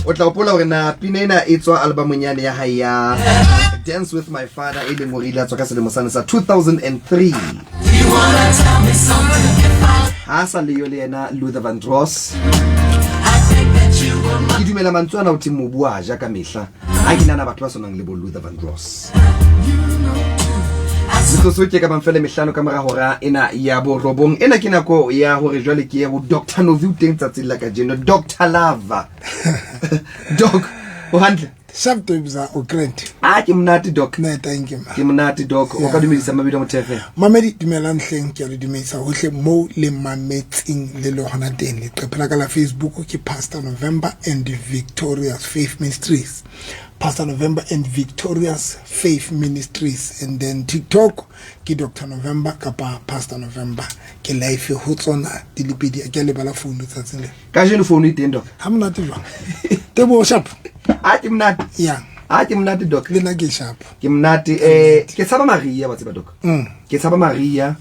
O tla hopola hore na pina ena e tswa albumong yane ya hae ya Dance with My Father, e leng hore ile ya tswa ka selemo sane sa 2003. Ha sa leyo le yena Luther Vandross. Ke dumela mantswe ana o theng mobu a ja ka mehla. Ha ke nana batho ba tshwanang le bo Luther Vandross. Metsotso ke ka bang fela mehlano ka mora hora ena ya borobong. Ena ke nako ya hore jwale ke ye ho Dr. Novi o teng tsatsing la kajeno. Dr. Lava. Doc, o hantle? Sharp Tobza o grand. Ah, ke monate Doc. Ne, thank you ma. Ke monate Doc. O ka dumedisa mamedi wa Motheo FM. Mamedi dumelang hleng, ke a le dumedisa hohle moo le mametseng le le hona teng. Leqephe la ka la Facebook ke Pastor November and Victorious Faith Ministries. Pastor November and Victorious Faith Ministries, and then TikTok ke Dr November kapa Pastor November. Ke live ho tsona di le pedi. Ke a lebala phone tsatsing le. Kajeno phone e teng Doc. Ha monate jwang? Teboho sharp. Ah, ke monate. Ya. Ah, ke monate Doc. Le nna ke sharp. Ke monate. Ke tshaba Maria wa tseba Doc. Ke tshaba Maria.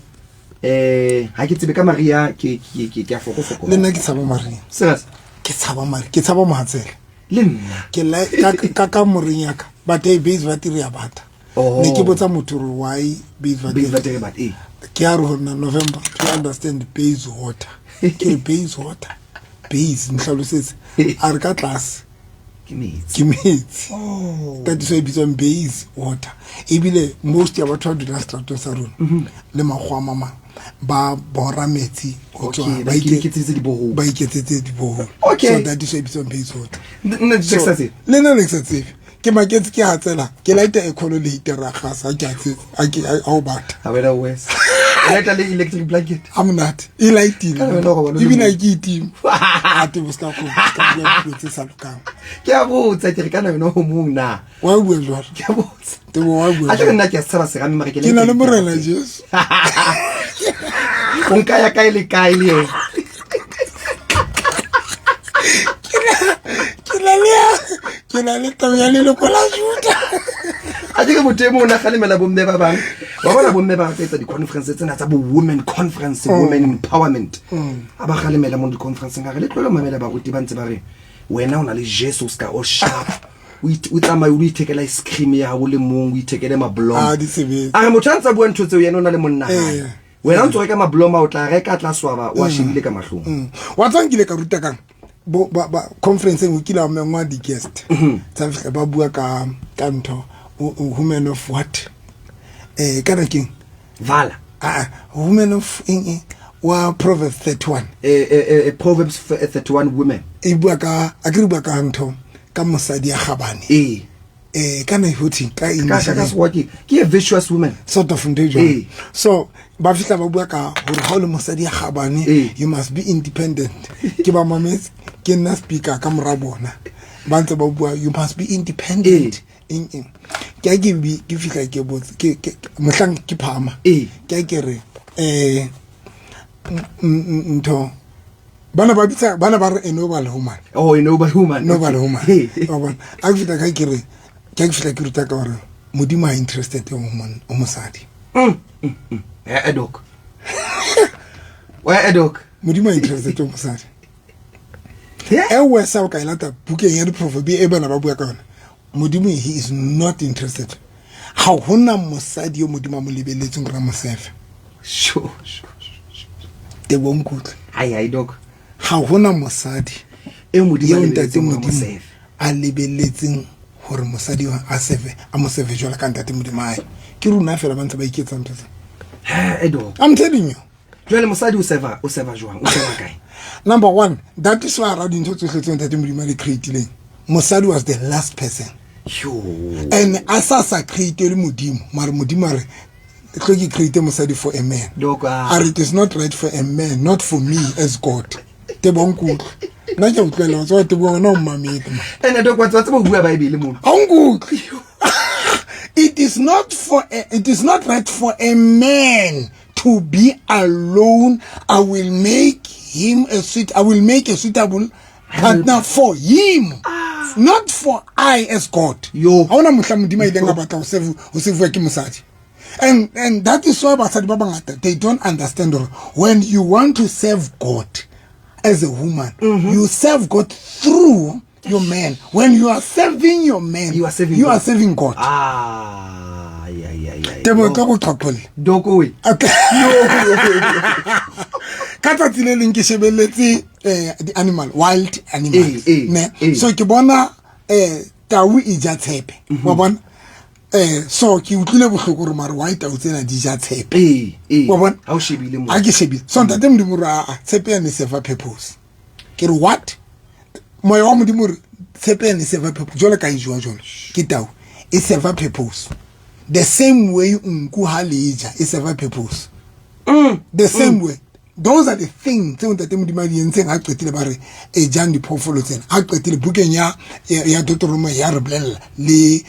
Ha ke tsebe ka Maria ke a fokofoko. Le nna ke tshaba Maria. Serious? Ke tshaba Maria. Ke tshaba mohatsela. Le nna. Ke la ka moreng ya ka. But hey, base ba tiri ya bata. Oh. Ne ke botsa motho hore why base ba Base tiri. ba tiri bata, eh. Ke a re ho nna November to understand base water. Ke re base water. Base nhlalosetse. A re ka tlase. Ke metsi. Ke metsi. Oh. That is why e bitswang base water. Ebile most ya batho ba dulang seterateng sa rona le makgowa a mamang ba bora metsi ho tswa, Okay, ba iketsetse diboholo. ba iketsetse diboholo. Okay. So that is why e bitswang base water. Nna ke sa tsebe. Le nna ne ke sa tsebe. Ke maketse ke hatsela, ke lighta e kholo le heater a gasa, ha ke hatsetse, ha ke, ha o bata. Ha wena o wes. O lighta le electric blanket. Ha monate. E lightile. Ka wena o robala o le Ebile mong. ha ke itime. Ha tebo se ka kgona, se ka bua dipuo tse sa lokang. Ke a botsa, ke re kana wena o mong na? Wa bua jwalo? Ke a botsa. Tebo wa bua A ke jwalo? nna ke a tshaba serame mara ke Ke na le lighta Morena dipuo. Jesu. O nka ya kae le kae le yena? Ke na le taba ya leloko la Juda. A ke re motho e mong o na kgalemela bomme ba bang. Wa bona bomme ba rata etsa di-conference tsena tsa bo women conference, women empowerment. A ba kgalemela mo di-conferenceng a re le tlohele ho mamela baruti ba ntse ba re wena o na le Jesu o ska o sharp. O tsamaye o ithekela ice cream ya hao le mong, o ithekele mablom. Ah, di sebetse. A re motho a ntsa bua ntho tseo yena o na le monna hae. Eh. Wena o ntso reka mablom a o tla reka tla swaba o a shebile ka mahlong. Wa tswa nkile ka ruta kang? Bo, ba, ba, conference e kile wa mengwa di-guest. Tsa fihla ba bua ka ntho, o, women of what? Kana keng? Vala. Ah, women of eng, eng? Wa Proverbs 31. Proverbs 31 women. E bua ka, a ke re bua ka ntho, ka mosadi ya kgabane. Kana e ho thweng? Ka Ka, English ka, ka ke? Sekgowa ke a virtuous woman. Sort of ntho e jwalo. So, ba fihla ba bua ka hore ha o le mosadi ya kgabane, you must be independent. Ke ba mametse, ke nna speaker ka mora bona. Ba ntse ba bua, you must be independent. Eng, eng. Ke a ke bi, ke fihla ke botse, ke, ke, mohlang ke phahama. Ke a ke re, ntho. Bana ba bitsa, bana ba re a noble woman. Oh, a noble woman. Noble woman. Wa bona. A ke fihla ka ke re, ke a ke fihla ke ruta ka hore Modimo ha interested ho ho mosadi. Doc. Doc. Modimo ha interested ho mosadi. E wesa o ka e lata bukeng ya diproverb e bana ba bua ka yona. Modimo he is not interested. Ha hona mosadi yo Modimo a mo lebelletseng hore a mo sefe. Sure, sure, sure. Tebo nkutlwe. Ai, ai, Doc. Ha hona mosadi e Modimo a eo ntate lebelletseng hore a mo Modimo sefe. a lebelletseng hore mosadi wa a sefe, a mo sefe jwalo ka ntate Modimo ae. Ke rona fela ba ntse ba iketsang ntho tse. He, Doc. I'm telling you. Jwale mosadi o seva, o seva jwang? O seva kae? Number one, that is why ra dintho tsohle tseo ntate Modimo a di create-ileng. Mosadi was the last person. Yo. And a sa create le Modimo, mara Modimo a re tlo ke create mosadi for a man. Doc, ah. A re it is not right for a man, not for me as God. Tebo nkutlwe. Nna ke a utlwela, wa tseba Tebo wena o mmamedi, man. Ene Doc, wa tseba ho bua Bible mona. Ha o nkutlwe. It is not for a, it is not right for a man to be alone. I will make him a suit, I will make a suitable partner for him. Not for I as God. Yo. Ha hona mohla Modimo a ileng a batla ho sevuwa ke mosadi. And that is why basadi ba bangata, they don't understand hore when you want to serve God as a woman, you serve God through your man. When you are serving your man, You are serving you God. are serving God. Ah, ya ya ya. Tebo tlo go qhaqholla. Doko we. Okay. Ka tsatsi le leng ke shebelletse di-animal, wild animals. Eh, eh, Ne? eh. So ke bona tau e ja tshepe. Wa bona? So ke utlwile bohloko gore mare why tau tsena di ja tshepe. Eh, eh. Wa bona? Ha o shebile mo. Ha ke shebile. So ntate Modimo re a tshepe ya ne serve purpose. Ke re what? Moya wa Modimo re tshepe ya ne serve purpose. Jwale ka e jowa jwalo. Ke tau e serve purpose. The same way nku ha le ja e serve purpose. The same way. Those are the things tseo ntate Modimo a di entseng ha qetile ba re e jang diphoofolo tsena. Ha qetile bukeng ya Deuteronomy ya re bolella le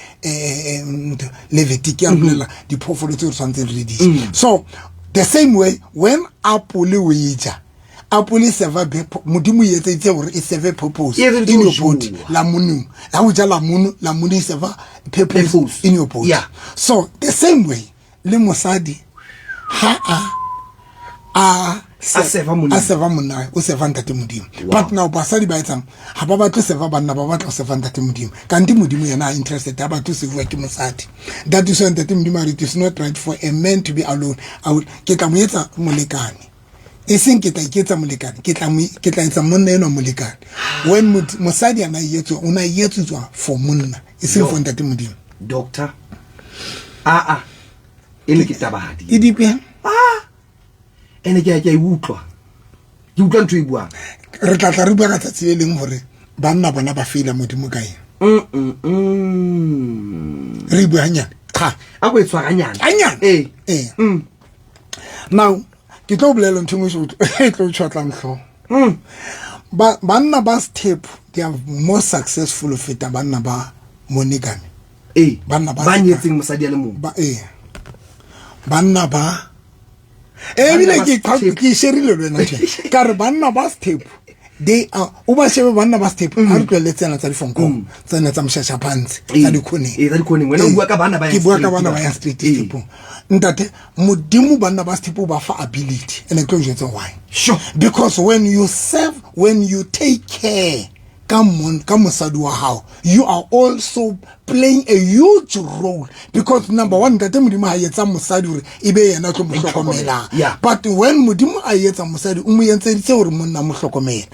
Levitic ya re bolella diphoofolo tseo re tshwanetseng re di je. So the same way when apole o e ja, apole e serve Modimo e etseditse hore e serve purpose E etseditse in ho your body. jowa. Lamunu. Ha o ja lamunu, lamunu e serve purpose Purpose. in your body. Yeah. So the same way le mosadi ha a A serva monna. a serva monna, o serva ntate Modimo. Wow. But now basadi ba etsang ha ba batle serva banna, ba batla ho serva ntate Modimo. Kanti Modimo yena ha interested, ha batle ho sevuwa ke mosadi. That is why ntate Modimo a re it is not right for a man to be alone. I will, ke tla mo etsa molekane. E seng ke tla iketsa molekane, ke tla etsa monna enwa molekane. When mosadi ana etswa, o na etsetswa for monna, e seng Yo. for ntate Modimo. Doctor. A a. E ne ke tabahadi. E dipe. Ah. Ene ke a ke a e utlwa. Ke utlwa ntho e buang. Re tla tla re bua ka tsatsi le leng hore banna bona ba feila Modimo ka eng. Re bua hanyane. Cha. A go e tshwara hanyane. Hanyane. Eh. Eh. Now ke tlo bolela ntho e nngwe e tlo tshwatlang hlooho. Banna ba step they are more successful ho feta banna ba monogamy. Eh. Banna ba Ba nyetseng mosadi a le mong. Ba Banna ba ebile Banna ba ke step. ke sherile le wena tjhe. Ka re banna ba step they are o ba shebe banna ba step ha re tlohelle tsena tsa difonkong, tsena tsa moshashaphantshe, tsa dikhoneng. Tsa dikhoneng. Wena o bua ka bana ba yang Ke bua ka straight bana ba. ba yang straight stepong. Ntate, Modimo banna ba step o ba fa ability and ke tlo jwetsa why. Sure. Because when you serve, when you take care ka ka mosadi wa hao, you are also playing a huge role because number one, ntate Modimo ha etsa mosadi hore e be yena a tlo mo hlokomelang. Yeah. But when Modimo a etsa mosadi, o mo entseditse hore monna a mo hlokomele.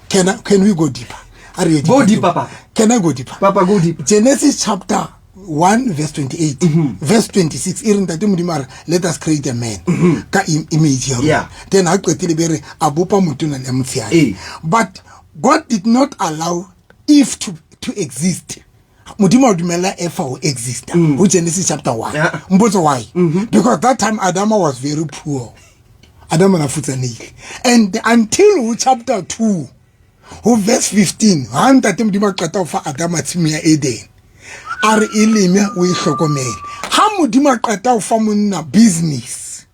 Can we go deeper? A re ye Go deeper, deeper, Papa. Can I go deeper? Papa, go deeper. Genesis chapter 1 verse 28, verse 26, e re ntate Modimo a re, let us create a man ka image ya rona. Yeah. Then ha qetile be re a bopa motona le motshehadi. But God did not allow Eve to exist. Modimo a dumella Eva ho exist. Ho Genesis chapter 1. Yeah. Mpotse why? Because that time Adama was very poor. Adama na futsanehile. And until ho chapter 2, ho verse 15, ha ntate Modimo a qeta ho fa Adama tshimo ya Eden. A re e leme o e hlokomele. Ha Modimo a qeta ho fa monna business.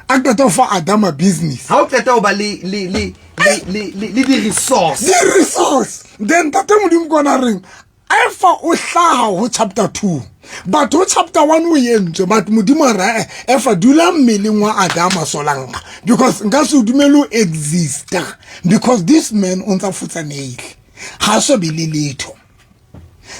A qeta ho fa Adama business. Ha o qeta ho ba le di-resource. Di-resource. Then ntate Modimo kona reng, Efa o hlaha ho chapter 2. But ho chapter 1 o entswe, but Modimo a re, Efa dula mmeleng wa Adama solanka. Because nka se o dumele o exista. Because this man o ntsa futsanehile. Ha so be le letho.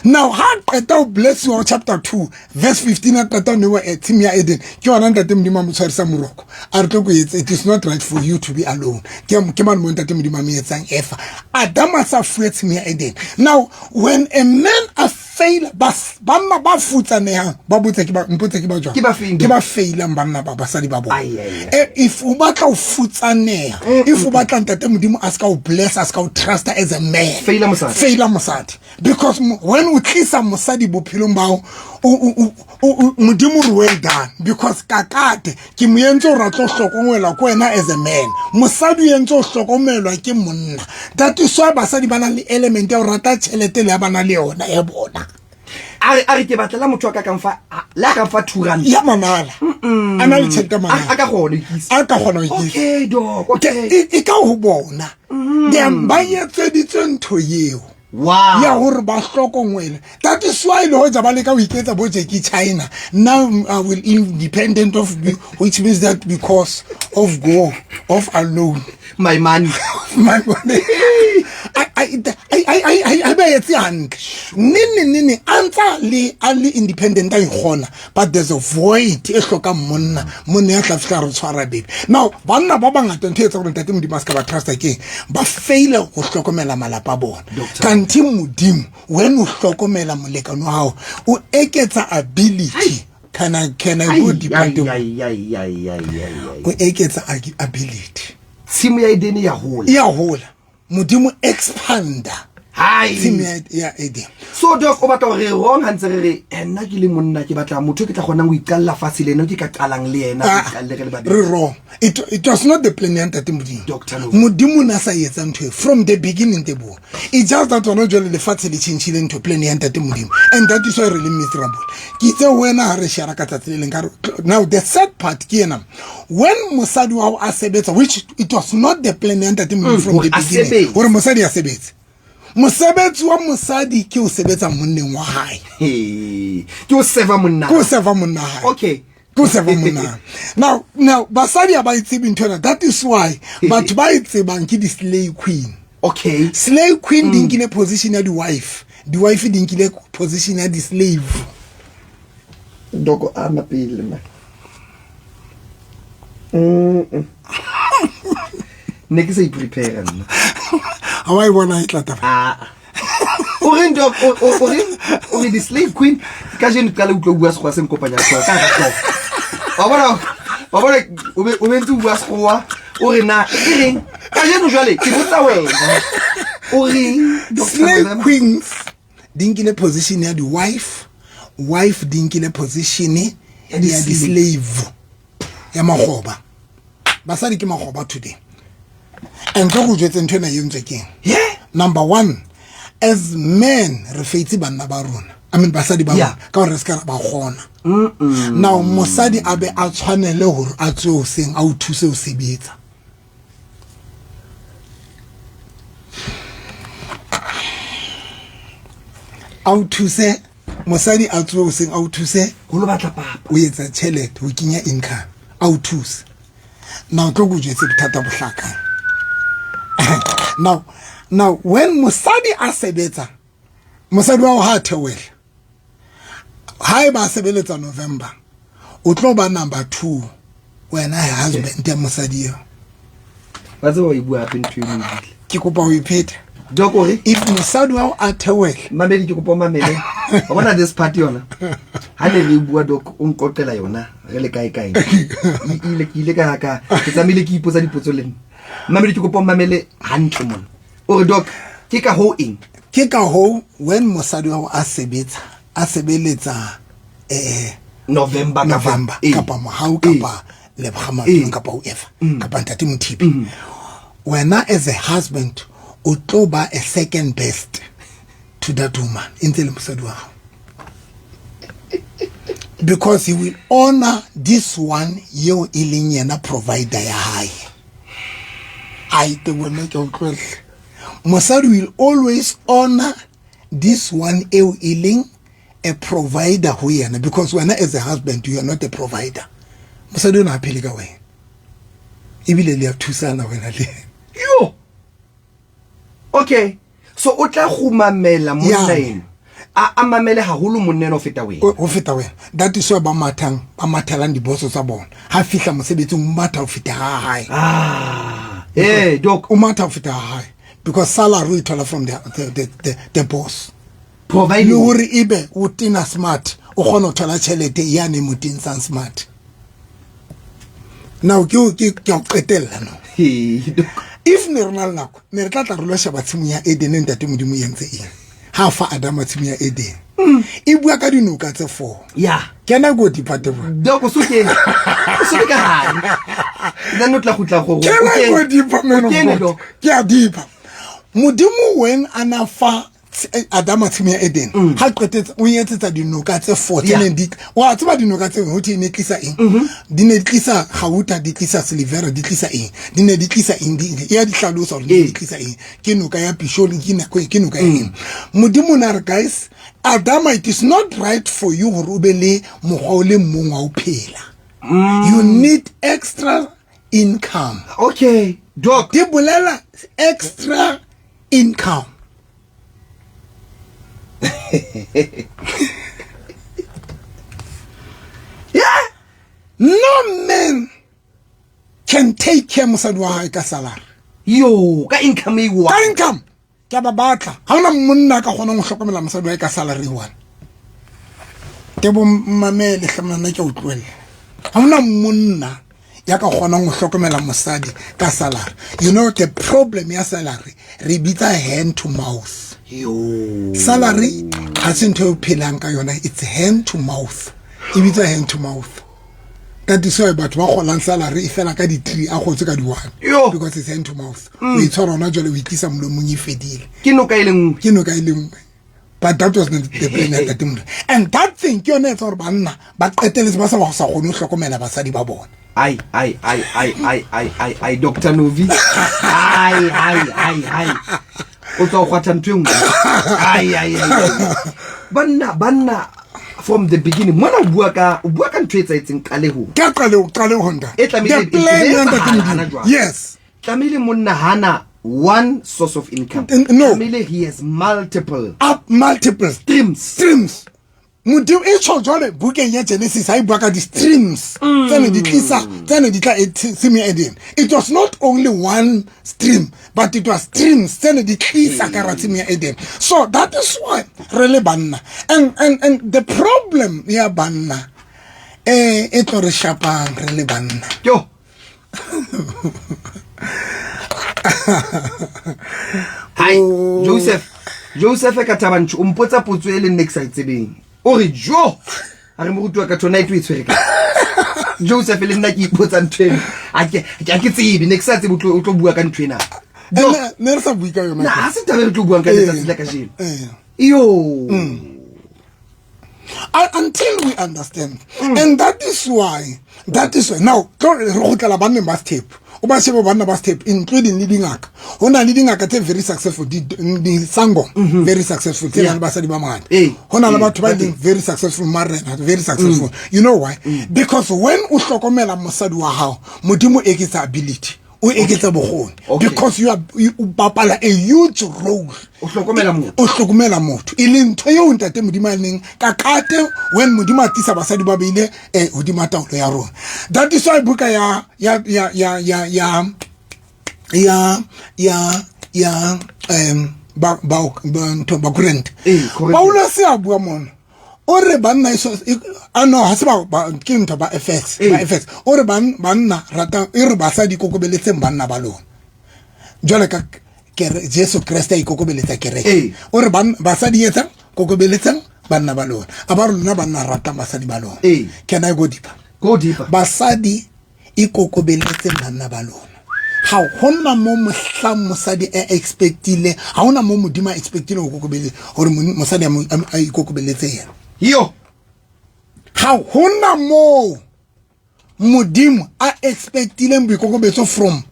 Now ha qeta ho bless you chapter 2 verse 15 a qeta ho newa tshimo ya Eden, ke yona ntate Modimo a mo tshwarisa moroko. A re tlo ko etsa, it is not right for you to be alone. Ke mang mo ntate Modimo a mo etsang Efa. Adam a sa fuwe tshimo ya Eden. Now when a man a fail, banna ba futsanehang, ba botse ke ba, mpotse ke ba jwang? Ke ba feng? Ke ba failang banna ba basadi ba bona. Ai, ai, ai. If o batla ho futsaneha, if o batla ntate Modimo a ska o bless, a ska o trust as a man. Faila mosadi. Faila mosadi. Because when o tlisa mosadi bophelong ba hao, Modimo re well done. Because kakate ke mo entse hore a tlo hlokomelwa ke wena as a man. Mosadi o entse ho hlokomelwa ke monna. That is why basadi ba na le element ya ho rata tjhelete le ha ba na le yona ya bona. A re ke batla la motho a ka kang fa, a, le a kang fa two rand. Ya manala. A na le tjhelete ya manala. A ka kgona ho ikisa. A ka kgona ho ikisa. Okay, doc, okay. E ka ho bona. They ba etseditswe ntho eo. Wow. Ya gore ba hlokongwele. That is why le hoja ba leka ho iketsa bo Jackie China. Now I will independent of me, which means that because of go of alone. My money. My money. I ba etse hantle. Nene nene a ntsa le a le independent a ikgona, but there's a void e hlokang monna, monna ya tla fihla re tshwara baby. Now banna ba bangata ntho e etsa gore ntate Modimo a se ka ba trusta ke ba faila go hlokomela malapa a bona. Kanthe Modimo when o hlokomela molekane wa gago o eketsa ability. Can I go deeper? O eketsa ability. Tshimo ya Edene ya hola. Ya hola. Modimo expander. Hai. Tshimo ya Edene. So doc o batla hore wrong ha ntse re re nna ke le monna ke batla motho ke tla kgonang ho iqalla fatshe le ena ke ka qalang le yena re iqalle re le babedi. Re wrong. It was not the plan ya ntate Modimo. Doctor no. Modimo na sa etsa ntho e from the beginning tebo. It's just that hona jwale lefatshe le tjhentjhile ntho plan ya ntate Modimo. And that is why re le miserable. Ke itse wena ha re share ka tsatsi le leng ka re, now the sad part ke ena. When mosadi wa hao a sebetsa, which it was not the plan ya ntate Modimo from the Hore a beginning, sebetse. hore mosadi a sebetse. Mosebetsi wa mosadi ke o sebetsa monneng wa hae. He. Ke o serve monna. Ke o serve monna hae. Okay. Ke o serve monna. Now basadi ha ba e tsebe ntho ena. That is why batho ba e tsebang ke di-slay queen. Okay. Slay queen di nkile position ya di-wife. Di-wife di nkile position ya di-slave. Doko a mapele ma. Ne ke sa i-prepare nna. Ha wa e bona e tla taba? Ah. O reng doc, o reng? O re di-slave queen, ka jeno qala utlwa o bua sekgowa se nkopanya hlooho, ka hara hlooho. Wa bona, wa bona, o be, o be ntse o bua sekgowa, o re na, e reng? Ka jeno jwale, ke botsa wena. O reng, Doctor Slave November? queens di nkile position ya di-wife, wife di nkile position ya Ya di-slave. di-slave, ya makgoba. Basadi ke makgoba today. And tlo go jwetse ntho ena e entswe keng? Yeah. Number one, as men re feitse banna ba rona. I mean basadi ba Yeah. rona ka hore re ska ra ba kgona. Now mosadi a be a tshwanele hore a tswe hoseng a o thuse ho sebetsa. A o thuse, mosadi a tswe hoseng a o thuse ho lo batla papa. O etsa tjhelete ho kenya income, a o thuse. Now tlo go jwetse bothata bo hlakang. Now when mosadi a sebetsa, mosadi wa hao ha a theohela, ha eba a sebeletsa November, o tlo ba number 2 wena husband ya mosadi eo. Ba tseba ho e bua hape ntho eno ebile. Ke kopa ho e pheta. Doc o re? If mosadi wa hao a theohela. Mamedi, ke kopa o mamele. Wa bona this part yona? Ha ne re bua Doc, o nqoqela yona re le kae kae. Ile, ke ile ka, ka, ke tsamaile ke ipotsa dipotso le nna. Mamedi, ke kopa o mamele hantle mona. O re Doc, ke ka hoo eng? Ke ka hoo when mosadi wa hao a sebetsa, a sebeletsa, November kapa November eh. kapa Mohau Eh. kapa Leboga Maotong Eh. kapa whoever, kapa Ntate Mothibi. Wena as a husband o tlo ba a second best to that woman e ntse le mosadi wa hao. Because he will honor this one yeo e leng yena provider ya hae. Ai, te bona ke utlwelle. Mosadi will always honor this one eo e leng a provider ho yena, because wena as a husband you are not a provider. Mosadi ona ha phele ka wena. Ebile le ya thusana wena le yena. Yo. Okay. So o tla kgumamela monna Yeah. ena. A mamele haholo monna ena ho feta wena. Ho feta wena. That is why ba mathang, ba mathelang diboso tsa bona. Ha fihla mosebetsing o matha ho feta ha hae. Doc. O matha ho feta ha hae. Because salary o e thola from the boss. Providing. Le hore ebe o tena smart, o kgona ho thola tjhelete ya ne mo tensang smart. Now ke o qetella no. Hey, Doc. If ne re na le nako, ne re tla tla re lo sheba tshimo ya Eden e ntate Modimo e entse eng. Ha fa Adama tshimo ya Eden. E bua ka dinoka tse 4. Yeah. Kena go deeper tebo. Doc, o so kene. O so le ka hare. Nna no tla kgutla go go. Kena O kene. go deeper, man O of kene, God. Doc. Ke a deeper. Modimo when ana fa Adama tshimo ya Eden ha qetetse o etsetsa dinoka tse four tse neng di wa tseba dinoka tse ho thwe ne tlisa eng di ne di tlisa gauta di tlisa silivera di tlisa eng di ne di tlisa eng di ya di hlalosa hore di tlisa eng ke noka ya Pisholi ke nako ke noka ya eng Modimo na re guys Adama it is not right for you hore o be le mokgwa o le mong wa ho phela you need extra income okay doc di bolela extra income yeah no man can take care mosadi wa hae ka salary yo ka income e ka income ke a ba batla ga ona monna a ka kgonang go hlokomela mosadi wa hae ka salary one ke bo mmamele tlhamonana ke o tlohelle ga ona monna ya ka kgonang go hlokomela mosadi ka salary you know the problem ya salary re bitsa hand to mouth yo salary ga se ntho e o phelang ka yona it's hand to mouth e bitsa hand to mouth that is why batho ba golang salary e fela ka di-three a gotse ka di-one because it's hand to mouth o e tshwara ona jale o itlisa molomong e fedile ke noka e le nngwe ke noka e le nngwe but that was not the plan ya Ntate Modimo and that thing ke yone e etsa gore banna ba qeteletse ba sa ba sa kgone ho hlokomela basadi ba bona ai ai ai ai ai ai ai ai Dr Novi ai ai ai ai o tswa go kgwatha ntho e nngwe ai ai ai banna banna from the beginning mona o bua ka o bua ka ntho e etsaetseng qalehong ke qalehong qalehong ntate E tlamehile the plan e ya Ntate etsahala hana Modimo jwale. yes tlamehile monna hana one source of income No. tlamehile he has multiple up multiple streams streams modimo e tsho jwale bukeng ya genesis ha e bua ka di-streams tse ne di tlisa tse ne di tla tshimo ya eden it was not only one stream but it was streams tse ne di tlisa ka ra tshimo ya eden so that is why re le banna and, and, and the problem ya banna eh e tlo re shapang re le banna yo hai joseph joseph ka thabantsho o mpotsa potso e leng ne ke sa e tsebeng o re jo a re moruti wa ka tonight o e tshwere ka joseph le nna ke ipotsa ntho eno a ke tsebe ne ke sa tsebe o tlo bua ka ntho ena ne re sa bue ka yona na ha se taba e re tlo buang ka letsatsi la kajeno iyo until we understand and that is why that is why now tlo re gotlela banneng ba sethepu o ba shebe banna ba sethepu including le dingaka go na le dingaka tse very successful di-sango very successful tse nang le basadi ba bangata go na le batho ba leng very successful marena very successful you know why because when o hlokomela mosadi wa gago modimo eketsa ability o eketsa bokgoni because you are you bapala a huge role o hlokomela motho o hlokomela motho e leng ntho eo ntate modimo a neng ka kate when modimo a tlisa basadi ba beile eh hodima taolo ya rona that is why buka ya ya ya ya ya ya ya ya ya um ba ba ntho ba Korinthe Paulus a bua mona o re banna a no ha se ba ke ntho ba FX ba FX o re banna rata e re basadi kokobeletseng banna ba lona jwale ka kere Jesu Kriste a ikokobeletsa kereke o re basadi etsang kokobeletseng banna ba lona a ba rona banna ratang basadi ba lona can I go deeper go deeper basadi ikokobeletseng banna ba lona ga gona mo mohlang mosadi a expectile ga gona mo modimo a expectile go kokobele gore mosadi a ikokobeletse yena yo ga gona moo modimo a expectileng boikokobetso from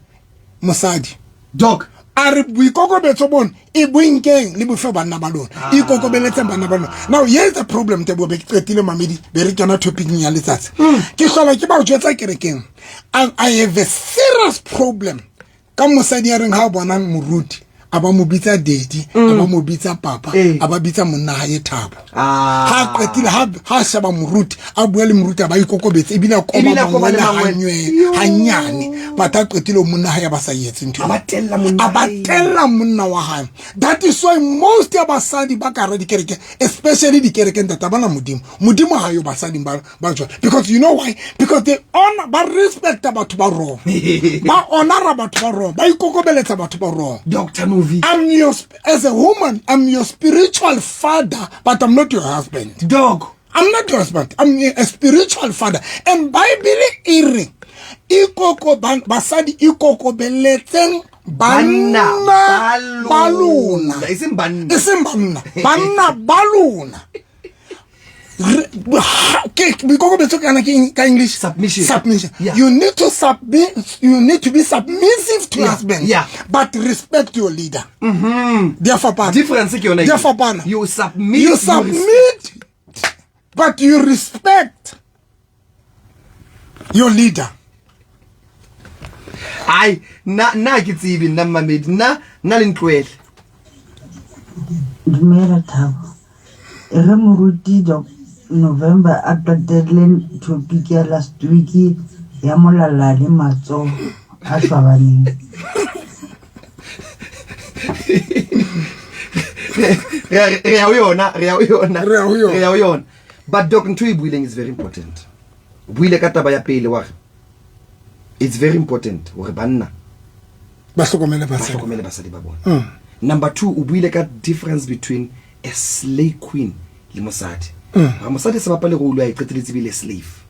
mosadi dog a re boikokobetso bone e bonkeng le bofe banna ba lona ah. ikokobeletseng banna ba lona now here is the problem tebo be ke qetile mamedi be re kena topicing ya letsatsi ke hlola ke ba o jwetsa kerekeng I have a serious problem ka mosadi ya reng ha o bonang moruti a ba mo bitsa daddy a ba mo bitsa papa a ba bitsa monna hae Thabo Ah. ha qetile ha sheba moruti a bua le moruti a ba ikokobetse ebile a koba Ebile a koba mangwele le mangwele. hanywe hanyane but ha qetile monna hae a ba sa etse ntho A ba tella monna a ba hae. tella monna wa hae that is why most ya basadi ba ka hara dikereke especially dikerekeng tata bana modimo modimo ha yo basading ba ba jwalo because you know why because they honor ba respecta batho ba wrong ba honora batho ba wrong ba ikokobeletsa batho ba wrong Dr. Novi I'm your as a woman I'm your spiritual father but I'm not your husband dog I'm not your husband I'm a spiritual father and Bible e re ikoko basadi ikokobeletseng Banna ba lona, e seng banna, e seng banna, banna ba lona. Boikokobetso kana ke ka English? Submission. Submission. Yeah. You need to submit, you need to be submissive to your husband. But respect your leader. Di a fapana. Difference ke yona Di a eo. fapana. You submit, You you submit, but you respect your leader. Ai, nna nna ke tsebe nna mmamedi, nna nna le ntloele. Dumela Thabo. E re moruti Doc November a qetelle topic ya last week ya molala le matsoho a shwabaneng. Re ya ho yona, re ya ho yona. Re ya ho yona. Re ya ho yona. But doc, ntho e buileng is very important. O buile ka taba ya pele wa re it's very important hore banna ba hlokomele ba basadi. hlokomele basadi ba bona. Number 2, o buile ka difference between a slay queen le mosadi. Hore mosadi se bapale role ya e qeteletse ebile slave.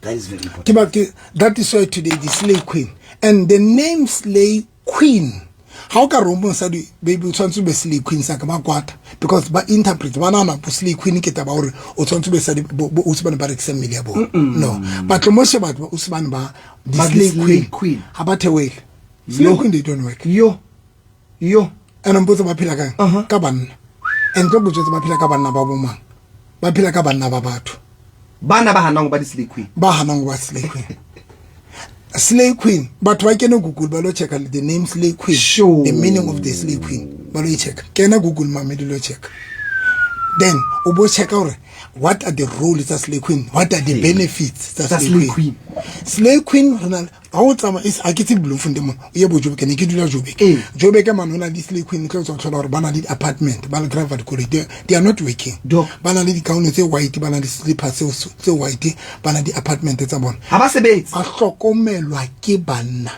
That is very important. Ke ba ke that is why today the slay queen and the name slay queen ha o ka re o mosadi baby o tshwanetse o be slay queen sa ka ba kwata because ba interpret ba nahana bo slay queen ke taba hore o tshwanetse o be sadi bo o se bane ba rekisa mmele ya bona. No, but mo sheba batho ba o se bane ba di Ba di slay slay queen queen. ha ba theohele. Slay Yo. queen they don't work. Yo. Yo. And mpotse ba phela kang? Ka banna. And tlo botse ba phela ka banna ba bo mang? Ba phela ka banna ba batho. Bana ba hanang ho ba di slay queen. Ba hanang ho ba slay queen. Slay queen, batho ba kene Google ba lo checka the name slay queen. Sure. The meaning of the slay queen. Ba lo e checka. Kena Google mamedi lo checka. Then o bo checka hore what are the roles tsa slay queen? What are the benefits tsa Tsa slay slay queen? queen. Slay queen re na ha o tsamaya ha ke tsebe Bloemfontein mona, o ye bo Joburg, ne ke dula Joburg. Ee. Joburg mane ho na le slay queen, tlo tswa thola hore ba na le di-apartment, ba le driver dikoloi, they are not working. Doc. Ba na le dikaone tse white, ba na le slippers tse white, ba na le di-apartment tsa bona. Ha ba sebetse. Ba hlokomelwa ke banna.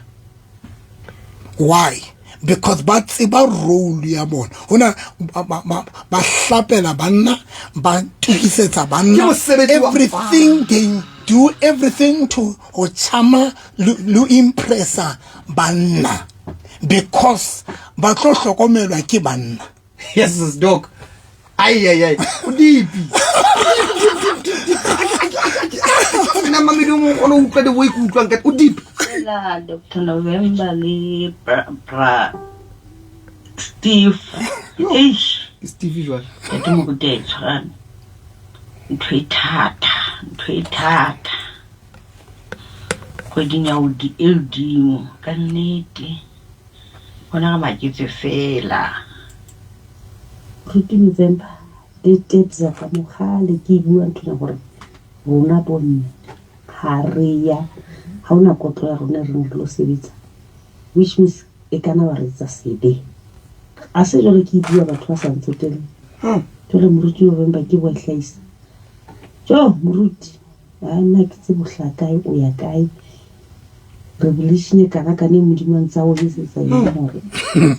Why? Because ba tseba role ya bona. Hona ba hlapela banna, ba tukisetsa banna. Ke mosebetsi wa Everything they do, everything to ho chama le impressa banna because ba tlo hlokomelwa ke banna. Yes, doc. Ai ai ai. O deep. Nna mamedi o mong o kgona ho utlwa the way ke utlwang ka o deep. Dumela Doctor November le bra Steve. Eish. Ke Steve jwale. Ntate Moruti a e tshwana. Ntho e thata, ntho e thata. Kgweding ya e hodimo ka nnete. Bona re maketse fela. Moruti November le Tebza ka mogale ke bua ntho ena gore rona bomme ha re ya ha hona kotlo ya rona re re lo sebetsa, which means e kana ba re etsa sebe. A se jwale ke bua batho ba sa ntsotelle. Jwale Moruti November ke bo hlahisa. Jo Moruti, ha nna ke tsebe o hlaha kae, o ya kae. Revelation e kana kana e Modimo a ntse a o etsetsa yona hore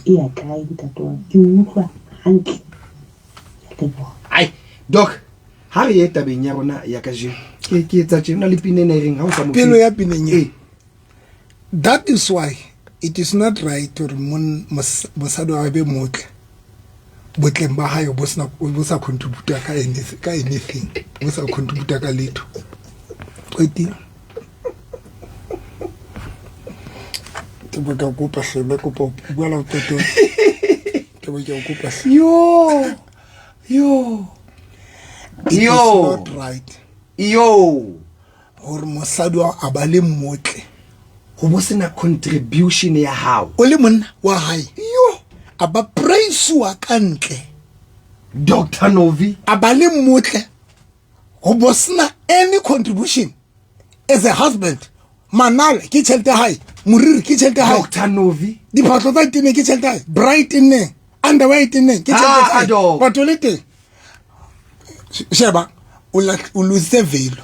e ya kae ntate wa ka. Ke utlwa hantle. Ke a leboha. Ai, Doc, ha re ye tabeng ya rona ya kajeno. Ke etsa tjena le pina ena e reng ha o sa mo Pelo ya pineng e. Ee. That is why it is not right hore mosadi wa be motle. Botleng ba hae bo sena, bo sa contribute ka anything, ka anything. Bo sa contribute ka letho. Qetile. Ke bo ka kopa hle, be kopa ho bua la ho qetela. Ke bo ke o kopa hle. Yo. Yo. It is Yo. not right. Yo. Hore mosadi wa a ba le motle. Ho bo sena contribution ya hao. O le monna wa hae. Yo. A ba praise-wa ka ntle. Doctor Novi. A ba le motle. Ho bo sena any contribution as a husband. Manala ke tjhelete ya hae, moriri ke tjhelete ya hae. Doctor Novi. Diphahlo tsa tene ke tjhelete ya hae, bright neng, underwear tene ke tjhelete ya Ah, hae. Doc. Batho le teng. Sheba, o o lose value.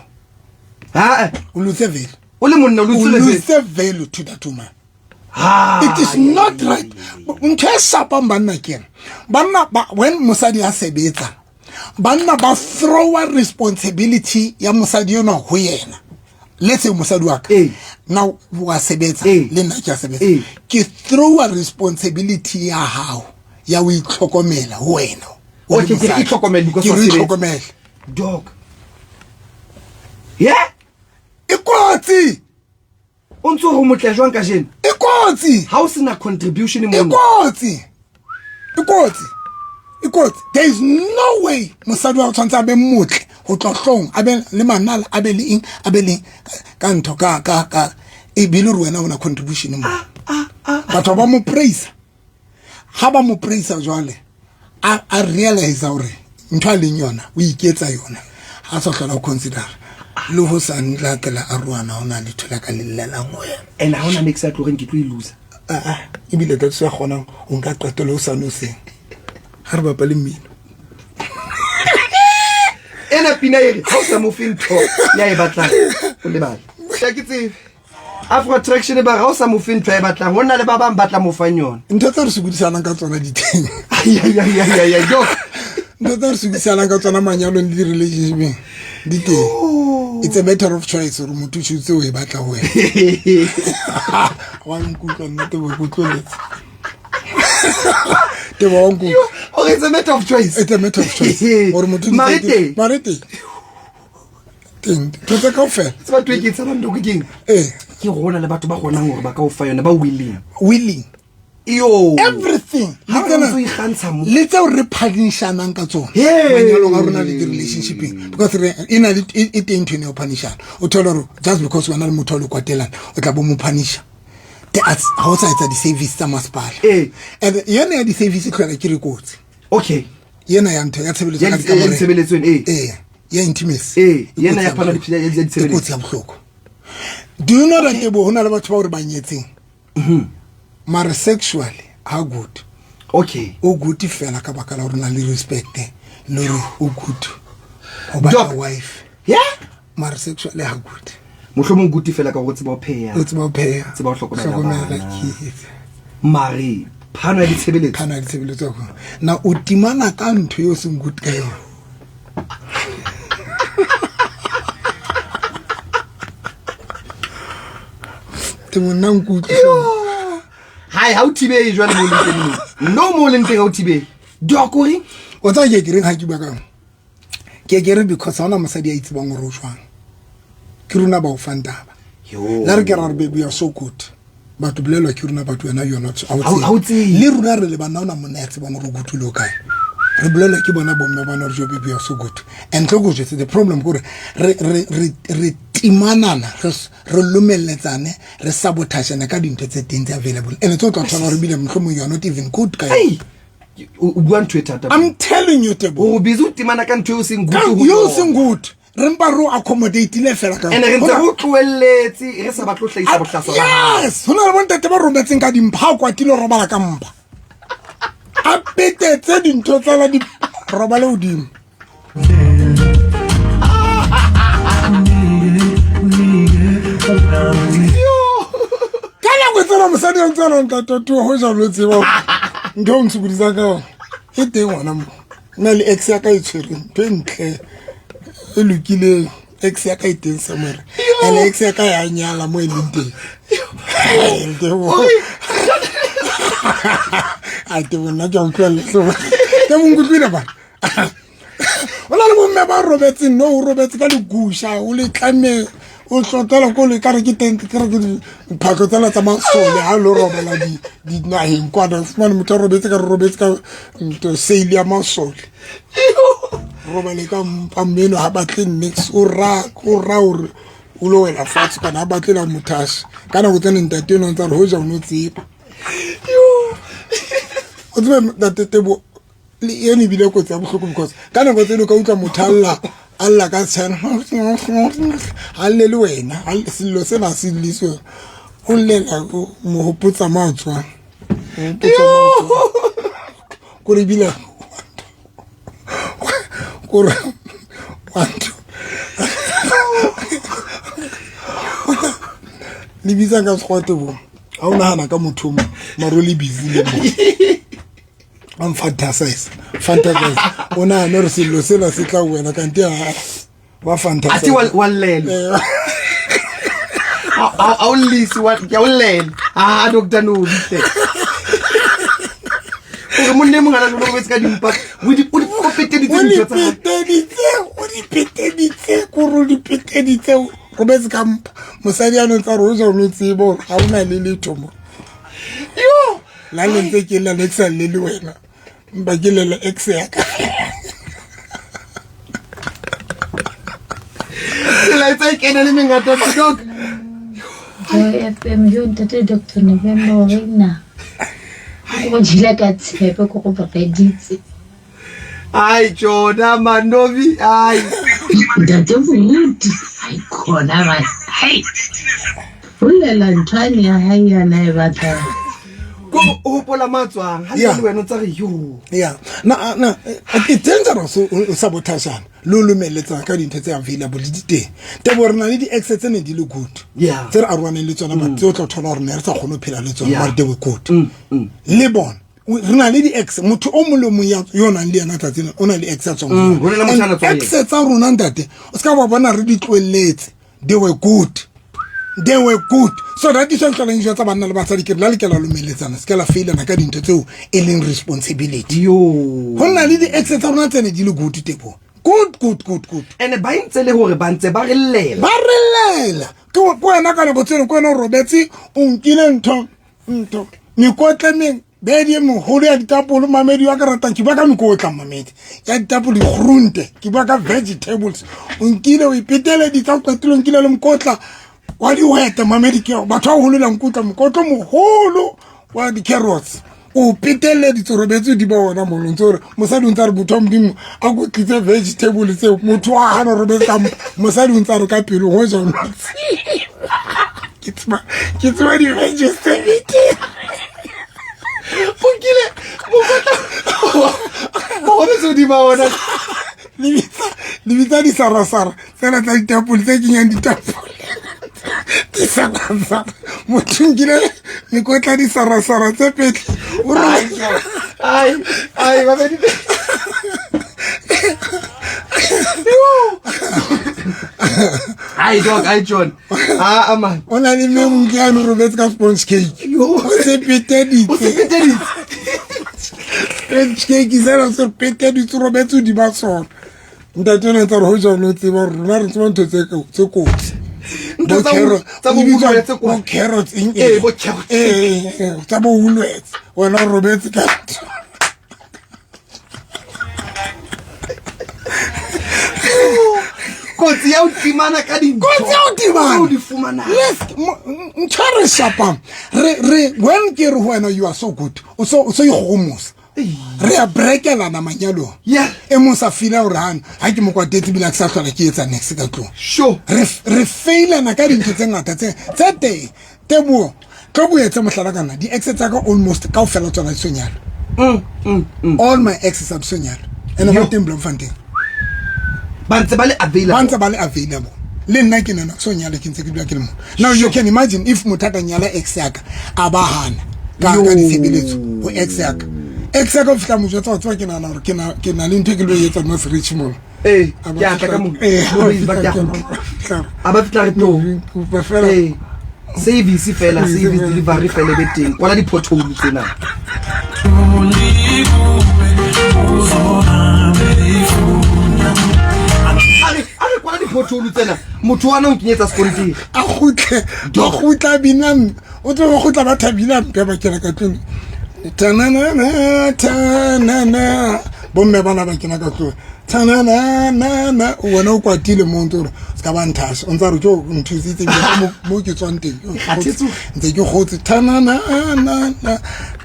Ha? O lose value. O le monna, o O lose value. lose value to that woman. Ha. It is not right. Ntho e shapang banna ke ena. Banna ba, when mosadi a sebetsa, banna ba throwa responsibility ya mosadi enwa ho yena. Let's say mosadi wa ka Ee. now wa sebetsa Ee. le nna ke a sebetsa, Ee. ke throwa responsibility ya hao ya ho itlhokomela ho wena o le Okay, ke re mosadi. itlhokomele because Ke wa re sebetsa. itlhokomele. Dog, yeah. E kotsi. O ntse o re o motle jwang kajeno? E kotsi. Ha o sena contribution E mono. kotsi, e kotsi, e kotsi. There is no way mosadi wa o tshwanetse a be motle ho tloha hloohong, a be le manala, a be le eng, a be le eng, ka ntho ka ebile re wena o na contribution mo. Batho ba mo praise, ha ba mo praise jwale a realize hore ntho a leng yona o iketsa yona, ha sa hlola ho consider le ho sa ntlatela a ruana ho na le thola ka llelang ho yena. And ha hona nex a tlo reng ke tlo e loser. Ah, ebile ka tsa kgonang o nka qeto le o sa no seng ha re bapale mmino. Ena pina e re ha o sa mo fe ntho ya e batlang, o lebale. Ya ke tsebe Afro Attraction ba ha o sa mo fe ntho ya e batlang, ho na le ba bang ba tla mo fang yona. Ntho tse re sokodisanang ka tsona di teng. Ai, ai, ai, ai, ai, ai, dog. Ntho tse re sokodisanang ka tsona manyalong le di-relationshipeng di teng. It's a matter of choice hore motho o choose o e batla ho wena. Wa nkutlwa nna, Tebo, ke utlweletse. Tebo, wa nkutlwa. Okay, it's a matter of choice. It's a matter of choice hore motho o Mare decide- teng. Mare teng, teng ntho tse kaofela. Tseba ntho e ke e tshabang, dog, ke eng? Ee. Ke rona le batho ba kgonang hore ba ka o fa yona, ba willing. Willing. Iyo. Everything. Ha Le ba tsena- ntse o ikgantsha mo. Le tseo re phadišanang ka tsona Hey! manyalong a rona le di-relationshipeng, because re e na le e teng ntho ene ya ho punishana. O thole hore just because wena le motho o le kwatelana, o tla bo mo punisha. Ha o sa etsa di-service tsa masepala. Ee. And yona ya di-service e tlhola ke re kotsi. Okay. Yena ya ntho ya tshebeletso Ya ka ya dikamoreng. ditshebeletso ena, ee. Ee, ya intimacy. Ee, E yena kotsi ya ya phana bohloko. ya ditshebeletso. E kotsi ya bohloko. Do you know that Tebo, ho na le batho ba hore ba nyetseng? Mare sexually ha good. Okay. O good fela ka baka la hore o na le respect le hore o good ho ba Doc. wife. Yeah? Mare sexually ha good. Mohlomong good fela ka hore o tseba ho pheha. O tseba ho pheha. Tseba ho hlokomela Hlokomela bana. kids. Mare phano ya ditshebeletso. Phano ya ditshebeletso ya kgona. Na o timana ka ntho eo seng good ka yona? Temo, nna nkutlwe. Hai, ha o thibehe jwale mo leng teng mo. No, mo leng teng ha o thibehe. Doc, o reng? O tseba ke ke reng ha ke bua ka yona? Ke ke re because ha hona mosadi a itsebang hore o jwang. Ke rona ba o fang taba. Yo. La re ke ra re baby, you are so good. Batho bolelwa ke rona, batho wena you are not. Ha o Ha o tsebe. Le rona re le banna, ha hona monna ya tsebang hore o good o le o kae. Re bolelwa ke bona bomme bana hore jo baby, you are so good. And tlo ko jwetse, the problem ke hore re timanana, re lomelletsane, re sabotage-ana ka dintho tse teng tse available. And tse o tla thola hore ebile mohlomong you are not even good ka yona. Hey! O bua ntho e thata. I'm telling you, Tebo. O busy o timana ka ntho eo seng good Ka ho eo yona. seng good. Re mpa re o accommodate-ile fela ka And re ntse Hona- re o tlohelletse, re sa batle ho hlahisa bohlaswa ba hao. Yes, ho na le bontate ba rometseng ka dimpha, ha o kwatile o robala ka mpa. A petetse dintho tsa la di robale hodimo. Ka nako tsena mosadi a ntse a re, ntate Tuo, ho jwalo o tseba hore ntho eo ntshokodisang ka yona e teng hona mo. Nna le ex ya ka e tshwereng ntho e ntle e lokileng. Ex ya ka e teng somewhere. And ex ya ka ya nyala mo e leng teng. Tebo. A Tebo, nna ke a utlwa lehloko. Tebo, nkutlwile bana. Ho na le bomme ba robetseng, no, o robetse ka legusha, o le tlamme, o hlotela ko le ka re ke teng, ke re ke diphahlo tsena tsa masole ha lo robala dinaheng kwana. O fumane motho a robetse ka re robetse ka ntho seile ya masole. Robale ka mpa mmeno, ha batle niks, o ra, o ra hore o lo wela fatshe kwana, ha batle la mothashe. Ka nako tsena ntate enwa o ntsa re hoja o no tseba. O tsebe ntate Tebo, le eno ebile kotsi ya bohloko because ka nako tseno ka utlwa motho a lla, a lla ka tshena, a lle le wena, a lle, sello sena se llise, o llela, o mo hopotsa mo a tswang. O hopotsa mo a tswang. Kore ebile, kore, wa ntho. Le bitsa ka sekgowa Tebo, ha o nahana ka motho o mong, mare o le busy le mo. I'm fantasize. Fantasize. O nahane hore sello sena se tla ho wena, kante ha, wa fantasize. Athe wa llelwa. A o llise wa ke a o llela. Ah Dr. Nobi hle. Gore monna e mongwe a na le ka dimpa o di o di kopeteditse o di dintho tsa hae. peteditse o di peteditse kore o di peteditse o robetse ka mpa mosadi a nong tsa re o ja o no tsebe gore ga o na le letho mo Yo! la le ntse ke lela ke sa lle le wena mpa ke lela ex ya ka Tsela e tsa e kena le mengata doc. Joy FM yo ntate Dr. November wa rena. Ke go jela ka tshepe ko go bogeditse. Ai tsona manobi ai. Ntate Moruti, ai khona ba. Hai. O llela ntho ane ya hae ya na e batlang. Ko o hopola matswang ha Yeah. le wena o tsa re yo. ya na na e dangerous o sabotajana le o lumeletsang ka dintho tse available di teng tebo re na le di-ex tse ne di le good Yeah. tse re arohaneng le tsona but tse o tla thola gore ne re sa kgone ho phela le tsona Yeah. mare they were good le bona re na le di-ex motho o mong le o mong yo o nang le yena tsatsi lena o na le ex a tswang Mm, ho na le motho a na tswang ex tsa rona ntate o se ka wa bona re di tlohelletse they were good they were good so that is why tlholang dijo tsa banna le basadi ke re la le ke la lumeletsana se ke la failana ka dintho tseo e leng responsibility Yo. go nna le di-ex tsa rona tse ne di le good tebo good good good good Ene ba ntse le hore ba ntse ba re llela. ba re llela ke wena ka nako tseno ke wena o robetse o nkile ntho ntho mekotla meng bedi e mogolo ya ditapole mamedi wa ka ratang ke bua ka mekotla mamedi ya ditapole digrunte ke bua ka vegetables o nkile o ipeteleditse o qetile o nkile le mokotla wa dihwete mamedi ke batho ba golo la nkutla mokotlo o mogolo wa di-carrots o peteleditse o robetse di ba ona mono ntse ore mosadi o ntse a re motho wa modimo a ko tlitse vegetable tseo motho wa gana robetse ka mpa mosadi o ntse a re ka pelo go jona ke tseba di-veggies tse bete O nkile mokotla. O robetse hodima ona. le bitsa disarasara tsena tsa ditapole tse kenyang ditapole disarasara motho nkile mekotla disarasara tse pedi o Ai ai ba bedi. Ai dog ai John. Ah man. o na le mme monke yane o robetse ka sponge cake Yo. o se O se peteditse peteditse. sponge cake sena se peteditse o robetse hodima sona ntate o ne tsa re ho jalo o tseba gore rona re tseba ntho tse kotsi Ntho Bo tsa bo di bitswa Woolworths kwa. bo carrots eng Ee, eng. bo carrots. Ee, ee, ee, tsa bo Woolworths wena o robetse ka ntho Kotsi ya ho timana ka dintho. Kotsi ya ho timana. Tseo di fumanang. Yes, ntho e re shapang re when ke re ho wena you are so good o so ikgogomosa re a breakelana manyalong Yeah. e mong sa feela gore hano ha ke mo kwatetse ebile ha ke sa tlhola ke etsa nex ka tlong Sure. re failana ka dintho tse ngata tse teng teboho tlo boetse mohlala ka nna di-ex tsa ka almost kaofela tsona di sonyalo all my exes a di sonyalo and ba teng Bloemfontein Ba ntse ba le available. ba ntse ba le available le nna ke nana so nyala ke ntse ke dula ke le mo now you can imagine if motho a ka nyala ex ya ka a ba hana ka Yo. ka ditshebeletso ho ex ya ka ex ya ka o fihla mo jwetsa wa tseba ke nahana hore ke na le ntho e ke lo e etsa mo Richmond Ee, A ba ke a tla ka fihla- moo. ee, Mo a ba ba fihla ke a ke- kgutla. fihla- A ba fihla re tlo. Kopa fela Ee. Service fela, Service service fela. delivery fela e be teng. Kwala di-pothole tsena. A re kwala di-pothole tsena. Motho wa na o nkenyetsa sekontiri. a kgutle ba kgutla bina o tlo ba kgutla ba thabile mpe ba kena ka tlung tananana tanana bomme bana ba kena ka tlung tananana wena o kwatile mo ntse gore se ka ba nthasa o ntse a re jo nthusitse ebile mo ke tswang teng kgathetse. ntse ke kgotse tananana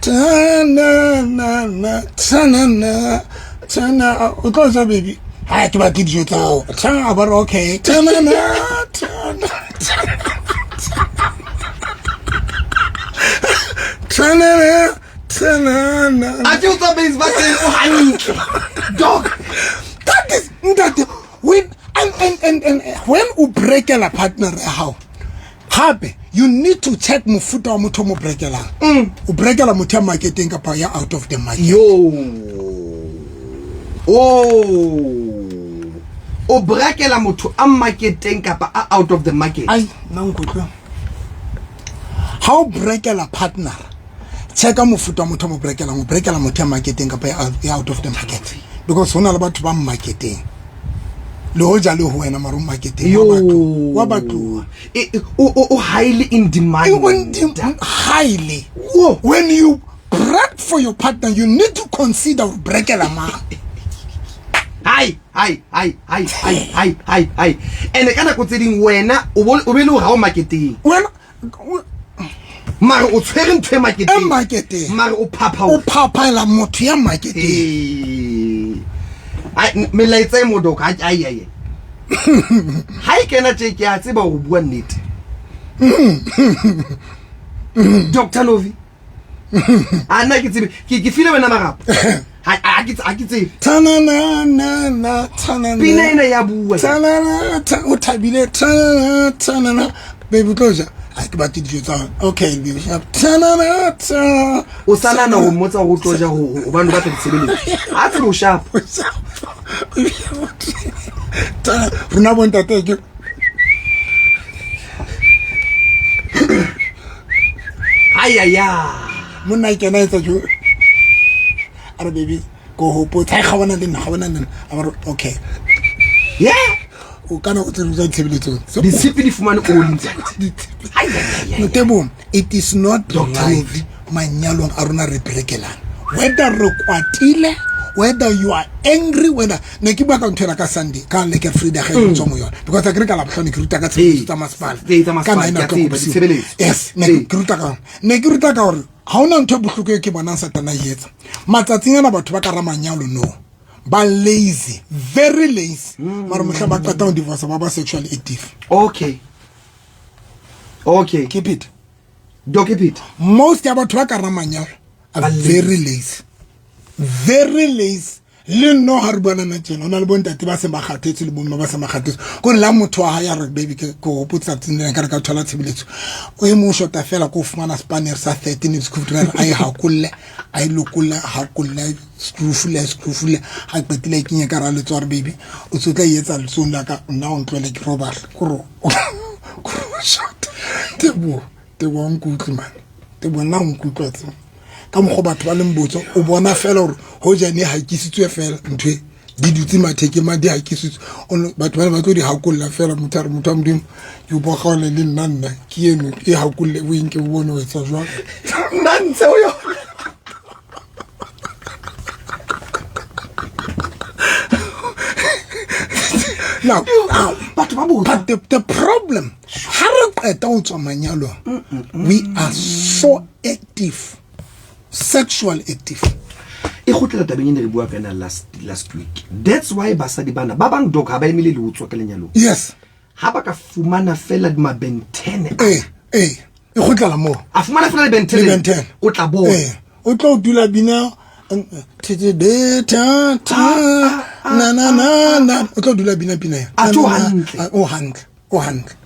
tananana tanana tana o tlo ja baby ha ke batle dijo tsao tana a ba re okay tanana tana tanana tanana A ke o tswa base ba teng o hantle. Dog. That is ntate when and when o breakela partner ya hao hape you need to check mofuta wa motho o mo breakelang o breakela motho ya marketeng kapa ya out of the market Yo. Oh. O brakela motho a marketeng kapa a out of the market. Ai nna nkutlwa Ha o brekela partner, checka mofuta wa motho o mo brekelang, o brekela motho ya marketeng kapa ya out of the market, because ho na le batho ba marketeng le hoja le ho wena mara o marketeng wa batluwa. O highly in demand. Highly. When you break for your partner, you need to consider ho brekela mang. Hai hai hai hai hai hai hai hai. Ene ka nako tse ding wena o be le hore ha o marketeng. Wena mare o tshwere ntho e marketeng. E marketeng. Mare o phapha o phaphaela motho ya marketeng. Ai melaetsa e modoko ai ai ai. Ha e kena tje ke a tseba ho bua nnete. Dr. Novi. A nna ke tsebe ke file wena marapo. Ha ke tsebe. Tanana na na tanana. Pina ena ya bua. Tanana ta o thabile tanana tanana. Baby tlo ja. Ha ke batle dijo tsa. Okay baby. Tanana ta. O sanana ho mmotsa ho tlo ja ho hobane o batla ditshebeletso. Ha tsebe o sharp. Tana rona bontate ke Ai ai ai. Monna kena etsa jo. A re baby ko hopotsa ga bona le nna ga bona le nna. A re okay. Yeah. O kana o tsere tsa tshebeletsong. Ditshipi di fumane oli ntate. Ai ai ai. Notebo, it is not right manyalong a rona re brekelana. Whether re kwatile, whether you are angry, whether ne ke bua ka ntho ena ka Sunday ka leke Friday ga e tswa mo yona, because a ke re ka Labohlano ke ruta ka tshebeletso tsa masepala ka 9 o'clock bosiu. Yes, ne ke ruta ka ne ke ruta ka hore ha hona ntho e bohloko e ke bonang Satana e etsa matsatsing ana. Batho ba ka ra manyalo no ba lazy, very lazy, mara mohla ba qeta ho divorce ba sexually active. Okay. Okay. Keep it. Do keep it. Most ya batho ba ka ra manyalo are very lazy, very lazy. Le nno ga re buana na tjena, o na le bontate ba seng ba kgathetse le bomme ba seng ba kgathetse, ko la motho wa hae a re baby ke hopotsa tsatsing lena ka re ka thola tshebeletso o e mong shota fela ko fumana spanner sa 13 screwdriver, a e hakolle, a e lokolle, hakolle screwfule, screwfule, ha qetile a kenye ka ra letsoho, a re baby o tso tla e etsa letsong la ka, nna o ntlwele ke robala kore shota. Teboho, Teboho o nkutlwe man, Teboho nna o nkutlwa tse ka mokgwa batho ba leng botso, o bona fela hore hojane e hakisitswe fela ntho e di dutse mathekeng ma di hakisitswe, batho ba ne ba tlo di hakolla fela. Motho a re motho wa Modimo ke o bogole le nna, nna ke eno e hakolle o enke o bone o etsa jwang. Nna ntse o yona. Now, batho ba botsa. But the problem, ha re qeta ho tswa manyalong, we are so active, sexual active. E kgutlela tabeng e ne re bua ka yona last week. That's why basadi bana ba bang doc ha ba emele le ho tswa ka lenyalong. Yes. Ha ba ka fumana fela mabentene. E kgutlela moo. A fumana fela lebentene. Lebentene. O tla bona. O tlo dula bina ta ta na na na na, o tlo dula bina pina ya. A tlo hantle. O hantle, o hantle.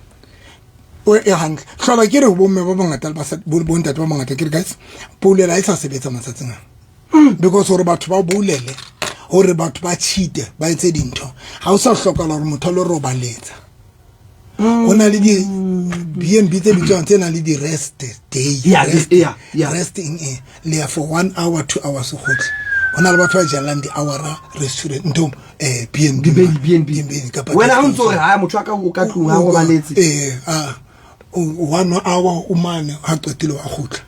O e hantle. Hlola ke re ho bomme ba bangata le basadi bo bontate ba bangata ke re guys, boulela e sa sebetsa matsatsing ana. Because hore batho ba boulele, hore batho ba cheat, ba etse dintho. Ha o sa hlokahala hore motho a lo robaletsa. Ho na le di B&B tse bitswang tse nang le di rest day. Yeah, rest, yeah, yeah. Rest in e le ya for 1 hour, 2 hours gotlhe. Ho na le batho ba jalang di hour restaurant ntho B&B. B&B. Kapa Wena ha o ntso re ha motho a ka o ka tlung ha robaletse. 1 hour o mane ha qetile wa kgutla.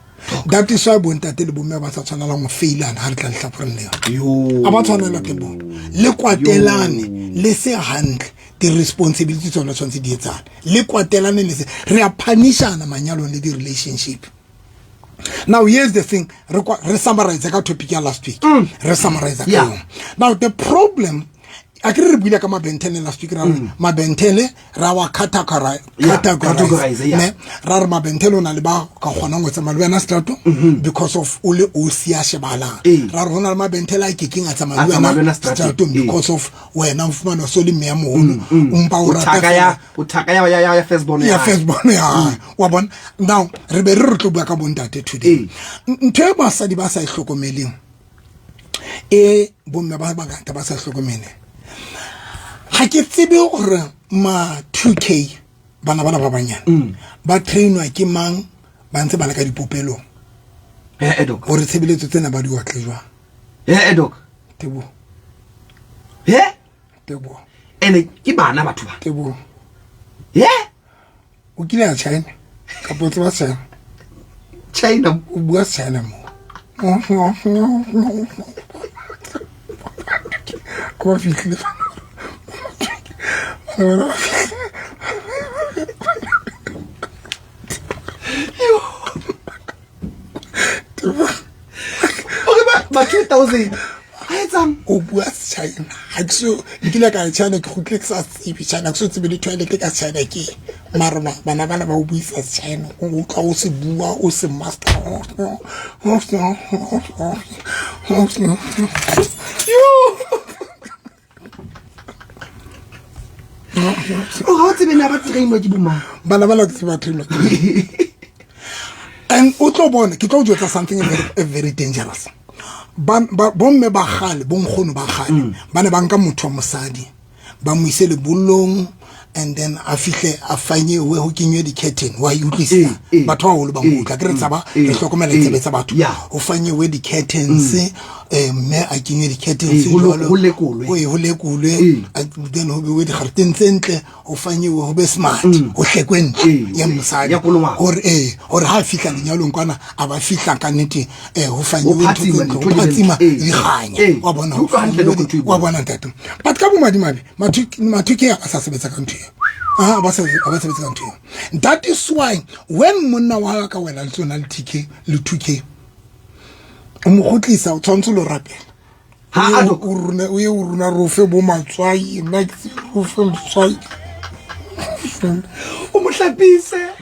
That is why bontate le bomme ba sa tshwanelang ho failana ha re tla lehlakoreng leo. A ba tshwanela ke bona. Le kwatelane le se hantle. Di-responsibility tsona tshwanetse di etsane. Le kwatelane le se. Re a punishana manyalong le di-relationship. Now here's the thing, re summarize ka topic ya last week. Re summarize ka yona. Now the problem, a ke re buile ka mabentele last week, ra re mabentele ra wa categorize, categorize, yeah. Ne? Ra re mabentele o na le ba ka kgonang ho tsamaya le wena strato because of o le o si a shebahalang. Ra re ho na le mabentele a kekeng a tsamaya le A tsamaya le wena wena stratong, stratong because of wena o fumana so le mme ya moholo, o mpa o O rata thaka fela. ya, o thaka ya, ya, ya, ya first born Ya ya hae. first born ya hae. Wa bona? Now re be re re tlo bua ka bontate today. Ntho e basadi ba sa e hlokomeleng, e bomme ba bangata ba sa hlokomele, ha ke tsebe hore ma 2K bana bana ba banyane ba trainwa ke mang, Ba ntse ba le ka dipopelong. Eh, doc. Hore tshebeletso tsena ba di otle jwang. Eh, doc. Teboho. Eh? Teboho. Ene ke bana batho ba. Teboho. Eh? O kile ya China kapa o tseba China? China. O bua China mo. Ba fihlile. Bana ba fihlile. Hore ba 2000 a etsang o bua China ha ke so nkile ka ya China ke kgutlile ke sa tsebe China ke so tsebe le toilet ka China ke mara bana bana ba o buisa China o utlwa o se bua o se master. O ga o tsebe na ba trainwa ke bomang bana ba la ke ba trainwa and o tlo bona ke tlo o jwetsa something very, very dangerous. Bomme ba kgale, bonkgono ba kgale, ba ne ba nka motho wa mosadi ba mo ise lebollong and then a fihle a fanyewe ho kenywe di-curtain wa e utlwisisa batho ba baholo ba mo utlwa ke re tsaba re hlokomela ditsebe tsa batho ho fanyewe di-curtains, mme a kenywe di-curtains jwalo. Ho lekolwe. Ho lekolwe. Then ho bewe digareteng tse ntle, ho fanyewe, ho be smart, ho hlekwe ntlo ya mosadi Ya kolongwana. Hore ha a fihla lenyalong kwana, a ba fihla ka nnete, ho fanyewe Ho ntho tse phatsima, ntle, ho dintho di be phatsima, ntle. di kganya. Wa bona, Ke utlwa hantle ho Doc, ntho e wa buang. bona ntate, but ka bomadimabe matho ke a sa sebetsa ka ntho eo. Ah, ba sebetsa ka ntho eo. That is why when monna wa hao ka wena le tsona le TK le 2K o mo kgutlisa, o tshwanetse lo rapela. Ha, a Doc. O rona o ye o rona re o fe bo matswai, nna ke se re o fe motswai. O mo hlapise.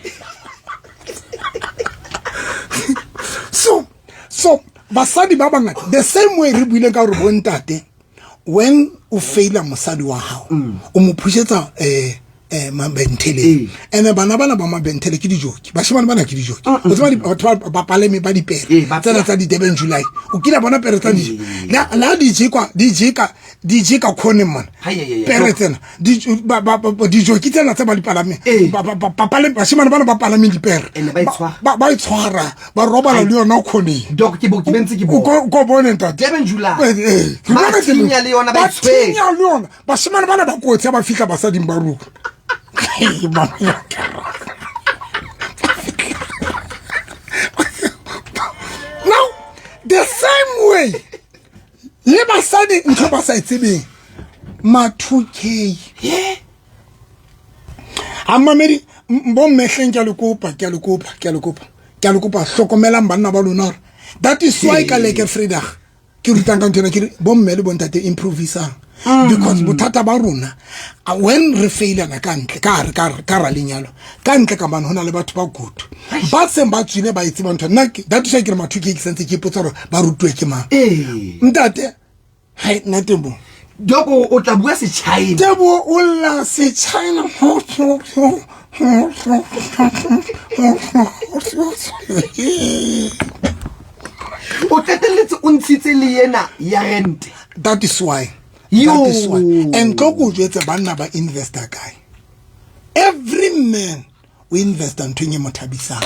So basadi ba bangata, the same way re buileng ka hore bontate, when o faila mosadi wa hao, o mo pushetsa mabenteleng, ene bana bana ba mabentele ke dijoki, bashemane bana ke dijoki. O tseba batho ba paleme ba dipere Ba tsena tsa di-Durban July, o kile bona pere tsa dijo la di jekwa, di jeka, di jeka khoneng mona. Hai, hai, hai, Pere tsena dijoki tsena tse ba di palameng, bashemane bana ba palameng dipere. Ene ba e tshwara. Ba e tshwara, ba robala le yona khoneng. Doc, ke bentse ke O bona. ko bone ntate. Durban July. Ke Ba bona teng. thinya le yona, ba Ba e tshwere. thinya le yona. Bashemane bana ba kotsi ha ba fihla basading ba rona. Hei, mama ya ka. Now the same way le basadi ntho ba sa e tsebeng ma 2K ha mamedi bommehleng, ke a le kopa, ke a le kopa, ke a le kopa, ke a le kopa, hlokomelang banna ba lona hore that is why ka leke Vrydag ke rutang ka nthwena, ke re bomme le bontate improvisang, because bothata ba rona, when re failana ka ntle ka hare ka ra lenyalo ka ntle ka mane, ho na le batho ba good ba seng ba tswile ba e tseba ntho. Nna that is why ke re mathuke ke sentse ke ipotsa hore ba rutuwe ke mang. Ntate, hai, nna Tebo. Doc, o tla bua se-China. Tebo o lla se-China. O qetelletse o ntshitse le ena ya rente. That is why. Yo. That is why. And tlo ko jwetse, banna ba investa kae? Every man o investa nthong e mo thabisang.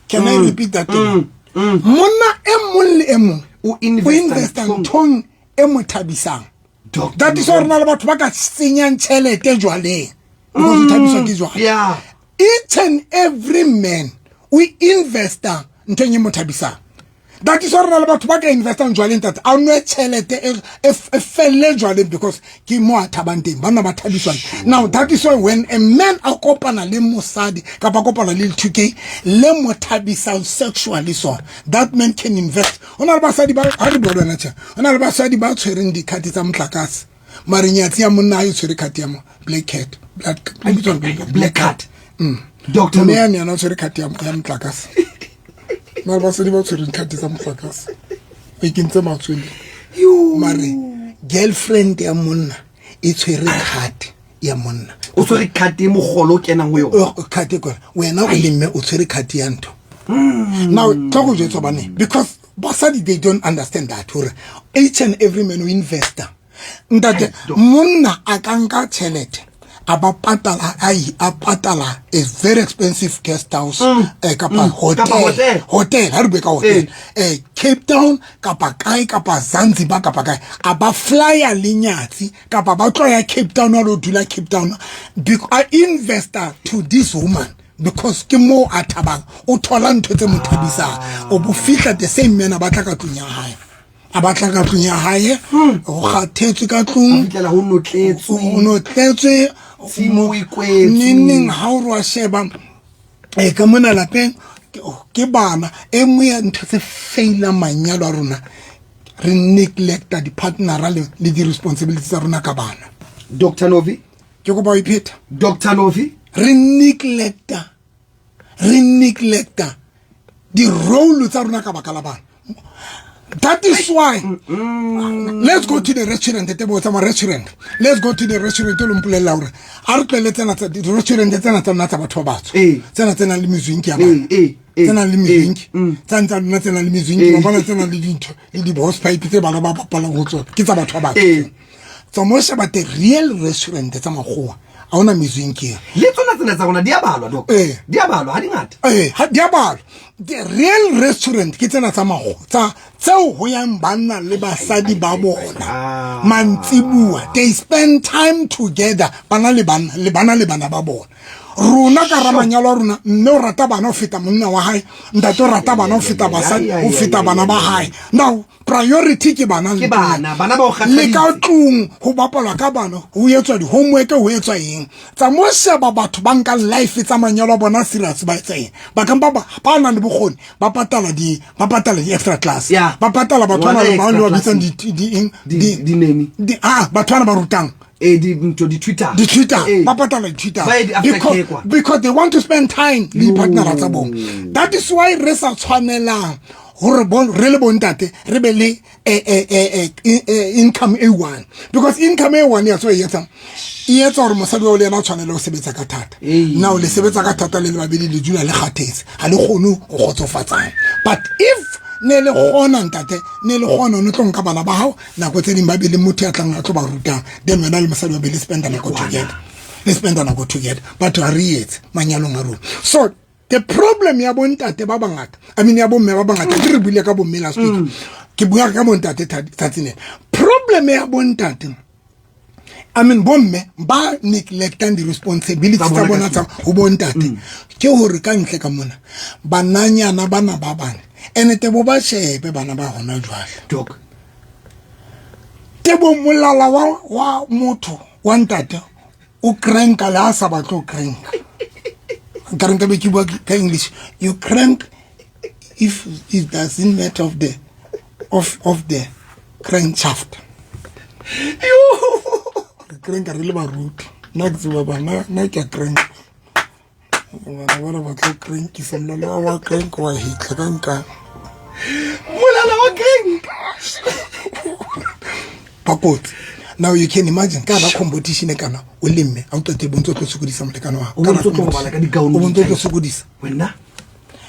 Can I repeat that again? Monna e mong le e mong O o investa investa nthong. nthong e mo thabisang. Doctor That is why re na le batho ba ka senyang tjhelete jwaleng because o thabiswa ke jwala. Each and every man o investa nthong e mo thabisang. That is why re na le batho ba ka investang jwaleng, tate, a nwe tjhelete e felle jwaleng because ke mo a thabang teng. Banna ba thabiswang. Now that is why when a man a kopana le mosadi kapa a kopana le 2K le mo thabisang sexually, so that man can invest. Ho na le basadi ba ha re bua le wena tjhe, ho na le basadi ba tshwereng di-card tsa motlakase, mare nyatsi ya monna ha e tshwere card ya mo black cat, black e bitswa Black card. Doctor. Mme yane yena o tshwere card ya motlakase, mare basadi ba tshwereng card tsa motlakase o ikentse matswele, mare girlfriend ya monna e tshwere card ya monna. O tshwere card e mogolo o kenang ho yona. O card e kona wena o le mme o tshwere card ya ntho. Now tlo go jwetsa bane, because basadi they don't understand that hore each and every man o investor. Ntate, monna a ka nka tjhelete A ba patala, a patala a very expensive guest house kapa hotel. Kapa hotel. Hotel, ha re bue ka hotel. Cape Town kapa kae, kapa Zanzibar kapa kae, a ba flya le nyatsi kapa ba tlo ya Cape Town, a lo dula Cape Town, a investor to this woman because ke mo a thabang, o thola ntho tse mo thabisang. O bo fihla the same man a batla ka tlung ya hae, a batla ka tlung ya hae, o kgathetswe ka tlung, A fihlela ho notletswe. O notletswe. Tshimo e kwetswe. Neng ha o re wa sheba ka mona lapeng, ke bana. E nngwe ya ntho tse failang manyalo a rona, re neglecta di-partnera le di-responsibility tsa rona ka bana. Dr Novi. Ke kopa ho ipheta. Dr Novi. Re neglecta di-role tsa rona ka baka la bana. That is why, let's go to the restaurant, tebo tsa restaurant. Let's go to the restaurant. O mpolelela hore a re tlwele tsena tsa di-restaurant tsena tsa rona tsa batho ba batsho, tsena tse nang le mezwinki ya bana, tse nang le mezwinki, tsa tsa lona tse nang le mezwinki, wa bona, tse nang le dintho le di-hose pipe tse bana ba bapalang ho tsona, ke tsa batho ba batsho. Tsa mo sheba the real restaurant tsa makgowa, ha hona mezwinki eo. Le tsona tsena tsa rona di a balwa, doc. Di a balwa, ha di ngata. Ha di a balwa. The real restaurant ke tsena tsa makgowa, tsa tseo ho yang banna le basadi ba bona mantsibuwa. They spend time together, bana le bana le bana le bana ba bona. Rona ka ra manyalo a rona, mme o rata bana ho feta monna wa hae, ntate o rata bana ho feta basadi, ho feta bana ba hae. Now priority ke bana. Ke bana, bana ba o Le ka kgathaditse. tlung ho bapalwa ka bana, ho etswa di-homework, ho etswa eng. Tsa mo sheba batho ba nkang life tsa manyalo a bona serious, ba etsa eng? Ba kang ba nang le bokgoni, ba patala di-extra class, ba patala batho Ngwana bana ba extra ba class. bitsang di eng, Di-nanny. Ah, batho bana ba rutang. Dintho di-tutor. Di-tutor, ba patala di-tutor. Ba ye di-after care kwa. Because they want to spend time le di-partnera tsa bona. That is why re sa tshwanelang hore re le bontate re be le income e one, because income e one ya tswa e etsang, e etsa hore mosadi wa o le yena a tshwanele ho sebetsa ka thata. Now le sebetsa ka thata le le babedi, le dula le kgathetse, ha le kgone ho kgotsofatsana. But if ne le kgona, ntate, ne le kgona, o ne tlo nka bana ba hao nako tse ding, ba be le motho ya tlang a tlo ba rutang, then wena le mosadi wa be le spenda nako together, le spenda nako together. Batho ha re etse manyalong a rona. So the problem ya bontate ba bangata, I mean ya bomme ba bangata, ke re buile ka bomme last week, ke bua ka bontate tsatsing lena. Problem ya bontate, I mean bomme ba neglectang di-responsibility Tsa tsa bona bona ka tsa ho bontate, ke hore ka ntle ka mona bananyana bana ba bane ene tebo ba shebe bana ba hona jwale. Doc. Tebo, molala wa motho wa ntate o cranka le a sa batle ho cranka. Nkare nka be ke bua ka English, you crank if it doesn't matter of the crankshaft. Re cranka re le baruti. Nna ke tseba bana, nna ke a cranka. Bana bana ba tlo crankisa molala wa crank wa hitla ka nka. Molala wa crank. Ba kotsi. Now you can imagine ka ra competition e kana o le mme, a o qete bontse o tlo sokodisa molekane wa hao. O bontse o tlo robala ka di-gown. O bontse o tlo sokodisa. Wena.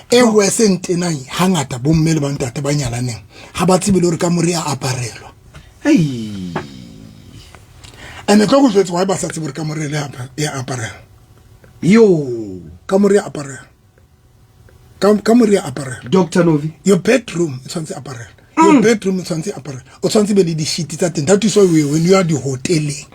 E worse ntenang, hangata bomme le bontate ba nyalaneng ha ba tsebe le hore kamore ya aparelwa. Hey. And tlo go jwetse why ba sa tsebe hore kamore le ya aparelwa. Yo. Kamore ya aparelwa, kamore ya aparelwa. Dr Novi. Your bedroom e tshwanetse aparelwa. Your bedroom e tshwanetse aparelwa. O tshwanetse be le di-sheet tsa teng. That is why when you are di-hoteleng,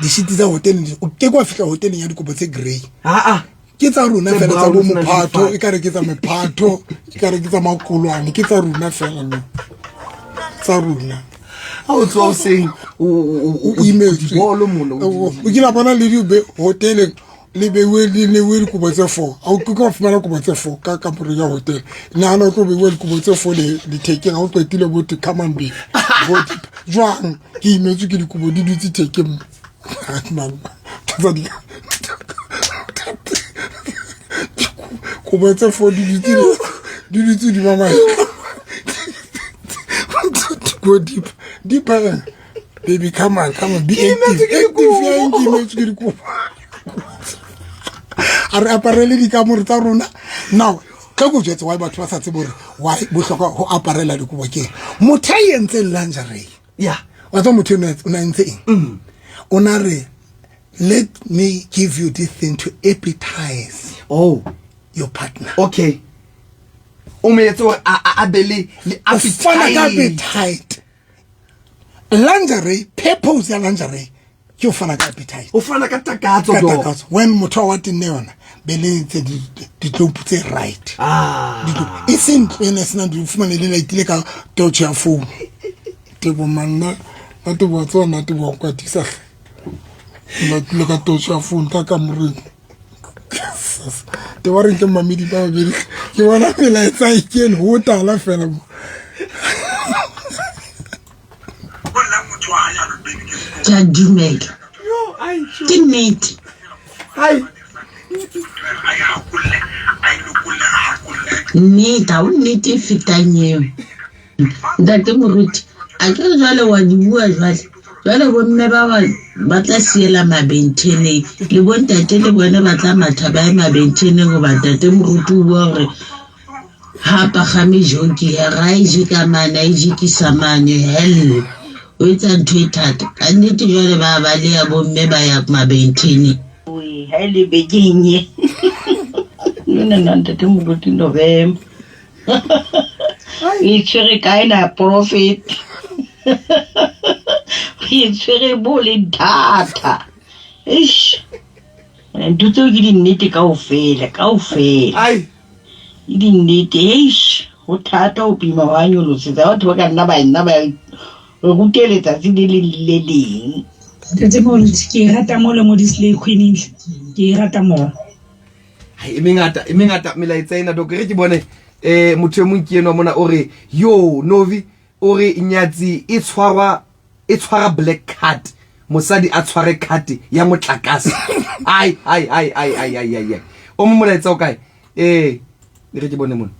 di-sheet tsa hoteleng, o ke kwa fihla hoteleng ya dikobo tse grey. Ah ah. Ke tsa rona Tse fela tsa brown, bo tse nang le mophatho, difate. e kare ke tsa mephatho, e kare ke tsa makolwane, ke tsa rona fela, no tsa rona. Ha o tsoha hoseng, o O imetswe. dibolo mona, O kile wa bona le di hoteleng le beiwe, le neuwe dikobo tse four? Ha o ke wa fumana kobo tse four ka kamoreng ya hotel. Nahana o tlo beiwe dikobo tse four le lethekeng, ha o qetile bo thwe, "Come on baby." Bo jwang, ke imetswe ke dikobo di dutse thekeng mo. Man, tsa kobo tse four di dutse di mama. Go deep deeper, baby, come on, come on, be active, active ya eng? Ke imetswe ke dikobo. A re aparele dikamore tsa rona. Now tla ko jwetse why batho ba sa tsebe hore why bohlokwa ho aparela dikobo. Ke motho a entseng lingerie. Wa tseba motho eno o na entse eng? O na re Let me give you this thing to appetize oh your partner. Okay, o mo etse gore a be le O fana ka appetite. Appetite. Lingerie, purpose ya lingerie ke o fana ka appetite. O fana ka takatso. Ka Doc. takatso. When motho wa tenne yona be le tse ditlopo tse right. Ah. E seng ntlo ena e senang di fumane le laitile ka torch ya phone. Tebo manna, nna Tebo, wa tseba nna Tebo wa nkwatisa hle. Laitile ka torch ya phone ka kamoreng. Tebo a reng ke mmamedi ba babedi, ke bona melaetsa e kene ho tala fela mo. Ke a dumela, ke nnete. Ai. Nnete, ha o nnete e fetang eo, ntate moruti. A ke re jwale wa di bua jwale, jwale bomme ba tla siela mabentheneng, le bontate le bone ba tla matha ba ye mabentheneng, goba ntate moruti o bua gore ha pagame joki ya ga e je ka mane, a e jekisa mane, hello, o etsa ntho e thata ka nnete. Jwale ba ba le ya bomme ba ya mabentheneng. Oe, ha e le bekeng ye nna nna ntate moruti November o e tshwere kae na prophet? O e tshwere bo le thata. Eish, ntho tseo ke dinnete kaofela, kaofela. Ai. Ke dinnete. Eish, ho thata ho pima wa nyolosetsa batho ba ka nna ba nna ba re rute letsatsi le leng le le leng. Ntate Moruti, ke e rata mo le mo di-slay queening, ke e rata mo. Hai, e mengata, e mengata melaetsa ena, Doc. Re ke bone motho e mong ke enwa mona, o re yo Novi, o re nyatsi e tshwarwa, e tshwara black card, mosadi a tshware card ya motlakase. Ai ai ai ai ai ai ai ai. O mo molaetsa o kae? Re ke bone mona.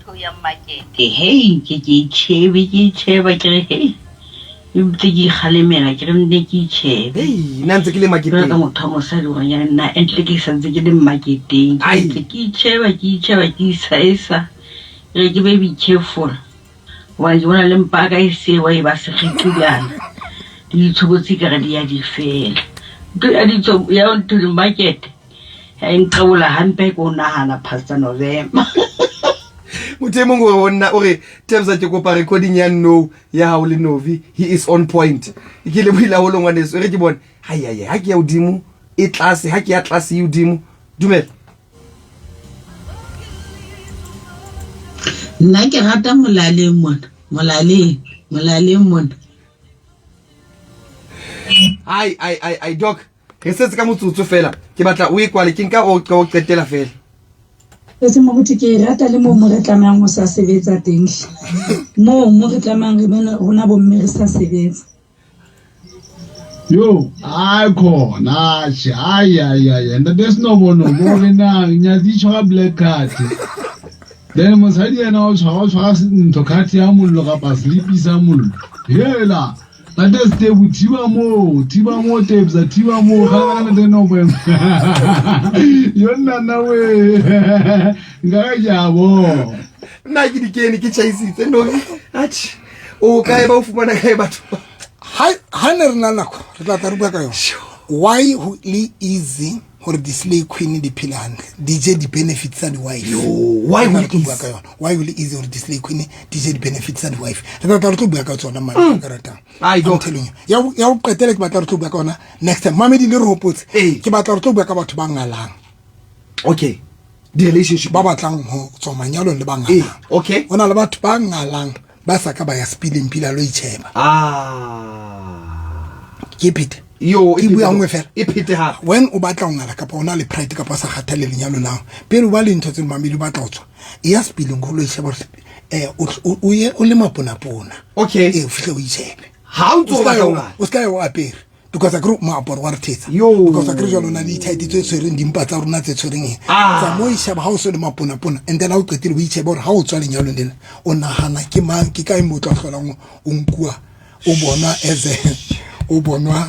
Ho ya makete, hei, ke itjhebe, ke itjheba, ke re hei, ebile ke ikgalemela, ke re nne ke itjhebe. Hei, nna ntse ke le jwalo maketeng. Ka motho wa mosadi gore ya nna entle ke santse ke le mmaketeng, ke Ai. ntse ke itjheba, ke itjheba, ke isaesa, ke re ke be be careful gobane ke bona le mpaka e sewa e ba segetlilana le ditshobotsi ka re di ya di fela. Ntho ya ya ntho market ya e nqabola hampe ke o nahana, Pastor November. Motho e mongwe o re ho nna, o re Tebza, ke kopa recording ya no ya hao le Novi, he is on point. Ke lebohile haholo, ngwaneso. E re ke bone. Hai hai, ha ke ya hodimo e tlase, ha ke ya tlase e hodimo. Dumela. Nna ke rata molaleng mona, molaleng, molaleng mona. Ai ai ai ai, Doc, re setse ka motsotso fela, ke batla o e kwale, ke nka o qetela fela. Ntate Moruti, ke e rata le moo mo re tlamehang ho sa sebetsa teng hle. Moo mo re tlamehang re bone rona bomme re sa sebetsa. Yo, hayi khona, atjhe, ai ai ai, ntate Senobonobo, o re na nyatsi e tshwara black card, then mosadi yena o tshwara ntho card ya mollo kapa selipi sa mollo. Hela ntate Stebu, thiba moo, thiba moo, Tebza, thiba moo, kgalemela ntate Nobo yo nnana we nka ka ke a bona. Nna ke di kene, ke tjhaisitse Novi. Atjhe, o kae? Ba o fumana kae batho ba? Ha ne re na le nako, re tla tla re bua ka yona, why ho le easy gore di-slay queen di phele hantle, di je di-benefits tsa di-wife. Why Re ho tla le re tlo bua easy? Ka yona, why ho le easy gore di-slay queen di je di-benefits tsa di-wife. Re tla tla re tlo bua ka tsona mane ka ratang. Ai, I'm Doc. telling you. Ya ho qetela, ke batla re tlo bua ka yona next time. Mamedi, le re hopotse, Ee. ke batla re tlo bua ka batho ba ngalang. Okay, di-relationship. Ba batlang ho tswa manyalong le ba Ee, ngalang. Okay. Ho na le batho ba ngalang ba sa ka ba ya sepileng pila lo itjheba. Ah. Ke phete. Yo, Ke bua nngwe fela. E phete hape. When o batla ho ngala kapa o na le pride kapa o sa kgathalle lenyalo la hao, pele o ba le ntho tse mamedi, o batla ho tswa, e ya sepileng go lo itjheba hore o ye o le maponapona. Okay. Ee, o fihle o itjhebe. Ha o ntso o batla ho ngala. O ska ya o apere because akere moaparo wa re thetsa. Yo. Because akere jwale o na le di-tight tse tshwereng dimpa tsa rona tse tshwereng eng. Ah. Tsa mo isheba ha o so le maponapona, and then ha o qetile o itjhebe hore ha o tswa lenyalong lena, o nahana ke mang, ke kae mo o tla hlolang o nkuwa, o bonwa as a o bonwa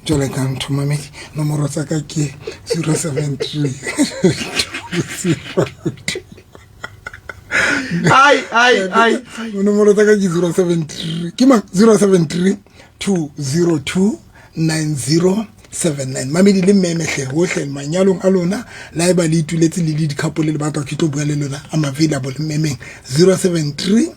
jwale ka ntho. Mamedi, nomoro tsa ka ke 073. Ai ai ai. Nomoro tsa ka ke 073, ke mang, 073 202 90. 79. Mamedi le mmeme hle hohle manyalong a lona, la eba le ituletse le le dikhapo le le batla ke tlo bua le lona, I'm available mmemeng 073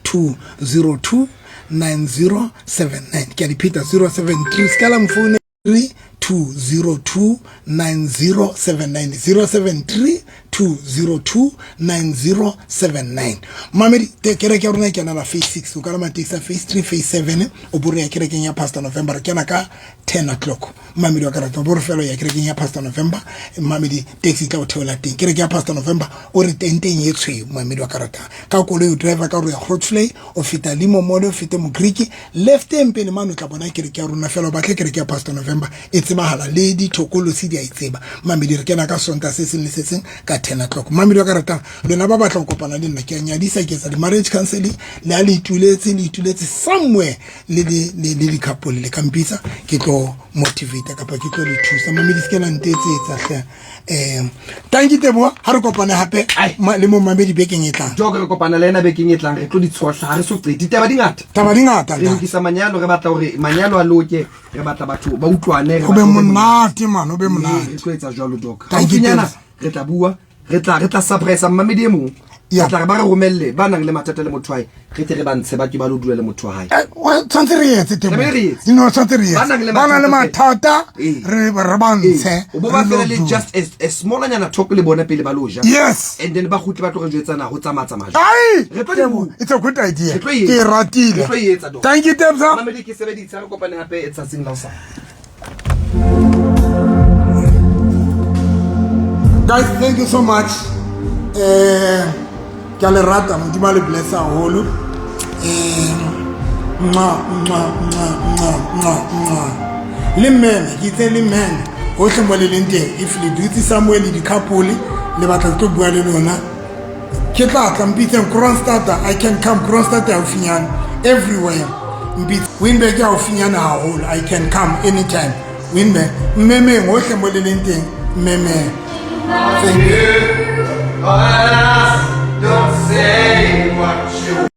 202 9079. Ke a dipheta 073 se ka la mfoune 3 202 9079 073 202 9079. Mamedi, kereke ya rona e kena la phase 6, o ka la matekisi a phase 3, phase 7, o bo re ya kerekeng ya Pastor November. Re kena ka 10 o'clock, mamedi wa karata, o bo re fela ya kerekeng ya Pastor November. Mamedi, taxi e tla o theola teng kereke ya Pastor November, o re tenteng e tshweu. Mamedi wa karata, ka koloi o driver ka gore ya Grootvlei, o feta limo mole, o fete Mogriki lefteng pele mane, o tla bona kereke ya rona. Fela o batle kereke ya Pastor November, e tsebahala le dithokolosi di a e tseba. Mamedi, re kena ka Sonta se seng le se seng ka 10 o'clock. Mamedi wa ka ratang, lona ba batla go kopana le nna, ke a nyadisa, ke etsa di-marriage counseling. Le a le ituletse, le ituletse somewhere le le di-couple, le ka mpitsa, ke tlo motivate kapa ke tlo le thusa. Mamedi, se ke la ntetsetsa hle. Tanki Teboa, ha re kopane hape le mo mamedi bekeng e tlang. Joko re kopana le ena bekeng e tlang, re tlo di tshohla, ha re so qete ditaba di ngata. Taba di ngata. Re lokisa manyalo, re batla hore manyalo a loke, re batla batho ba utlwane, re o be batla ho monate man, o be Mme monate. Re tlo etsa jwalo, Doc. Thank you, Haufinyana Tebs. re tla bua, re tla surprise mmamedi e mong. Re tla re ba re romelle ba nang le mathata le motho wa hae, re tle re ba ntshe ba ke ba lo dula le motho wa hae. Eh, tshwanetse re etse, Teboho. Tlamehile re etse. No, tshwanetse re Ba etse. nang le Ba nang le mathata mathata, Ee. re ba ntshe, O bo ba re lo fela le dula. just a smallanyana talk le bona pele ba lo ja. Yes. And then ba kgutle ba tlo re jwetsana ho tsamaya tsamaya jwang. Ai, Re tlo di Teboho, bua. it's a good idea. Re tlo e Ke e etsa. ratile. Re tlo e etsa, Doc. Thank you, Tebza. Mamedi, ke sebeditse, re kopane hape tsatsing la hosane. Guys, thank you so much. Ke a le rata, Modimo a le bless haholo. Nqa nqa nqa nqa nqa nqa. Le mmeme, ke itse le mmeme hohle mo le leng teng. If le dutse somewhere le di-couple, le batla ke tlo bua le lona, ke tla tla mpitseng. Kroonstad, I can come. Kroonstad haufinyane, everywhere mpitse. Winburg haufinyane haholo, I can come anytime. Winburg, mmemeng hohle mo le leng teng, mmemeng. Thank you. Don't say what you